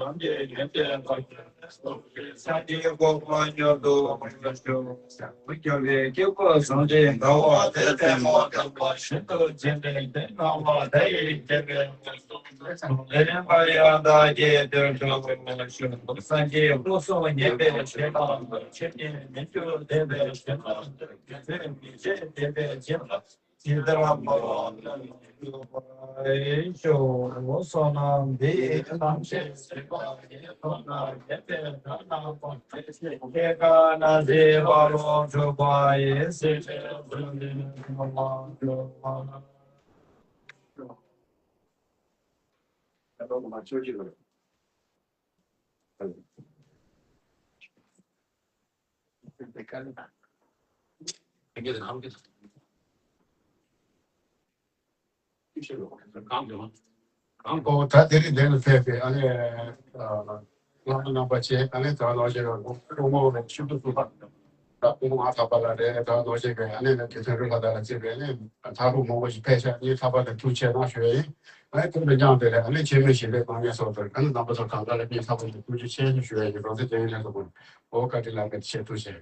ལམ་གྱི་ཡོན་ཏན་དང་། སངས་རྒྱས་གོ་འཕང་མྱུར་དུ་འགྲུབ་ཤོག། སྐྱབས་པའི་སྐྱེ་བོ་སངས་རྒྱས་དགའ་བ་དེ་ལྟ་བུ། དམ་པ་ཤིན་ཏུ་རྗེ་ནི་དེ་སྣང་བ་དེ་ཡི་རྒྱལ་པོའི་དེ་རིང་པ་ཡང་དག་གི་དོན་དུ་ཞུ། སངས་རྒྱས་སྐུ་གསུམ་མཉེས་པའི་བྱེ་བྲག་ཏུ། ཆོས་ཉིད་མི་འགྱུར་བདེན་པའི་བྱེ་བྲག་ཏུ། རྒྱུ་མཚན་མི་བརྗེད་བདེན་པའི་བྱེ་བྲག་ཇི་ལྟར་མ་འོངས་པར་ཞུ། བསོད་ནམས་འདི་ཡིས་ཐམས་ཅད་གཟིགས་པ་ཉིད། ཐོབ་ནས་ཉེས་པའི་དགྲ་རྣམས་ཕམ་བྱས་ཤིང་། སྐྱེ་རྒ་ན་འཆིའི་རྦ་ཀློང་འཁྲུགས་པ་ཡི། སྲིད་པའི་མཚོ་ལས་འགྲོ་བ་སྒྲོལ་བར་ཤོག། ཨོ་ད་དེ་རིང་འདི་ལ་ཕེབས་པའི་ཨ་ནི་བླ་མ་རྣམ་པ་བཅས། ཨ་ནི་ད་ལོ་ཞིག་སྐུ་ངོ་ཆུ་ཚོད་དྲུག་པ། ད་སྐུ་ངོ་ཨ་ཐག་པ་ལ་རེད། ད་ལོ་ཞིག་གི་ཨ་ནི་དགེ་ཐོན་རི་ལྷ་དར་ལ་བརྩིས་པའི་ཨ་ནི་ཐག་རུ་མང་པོ་ཞིག་ཕེབས་ཤག་ཨ་ནི་ཐག་པ་དང་ཐུགས་ཆེ་གནང་ཞུ་ཡ་ཡིན། ཨ་ནི་དེ་འདྲ་སྙམ་དེ་རེད། ཨ་ནི་ཆེན་མོའི་ཞལ་ལས་གཏོང་མཁན་སོགས་དང་ཨ་ནི་རྣམ་པ་ཚོ་གང་ག་ལ་ངས་ཐག་པ་དང་ཐུགས་རྗེ་ཆེ་ཞུ་ཡ་ཡིན། རོགས་ཚེ་དེ་ཡིན་ལས་སོགས་པོ་ཨོ་བཀའ་དྲིན་ལ་ངས་ཆེ་ཐུགས་ཆེ།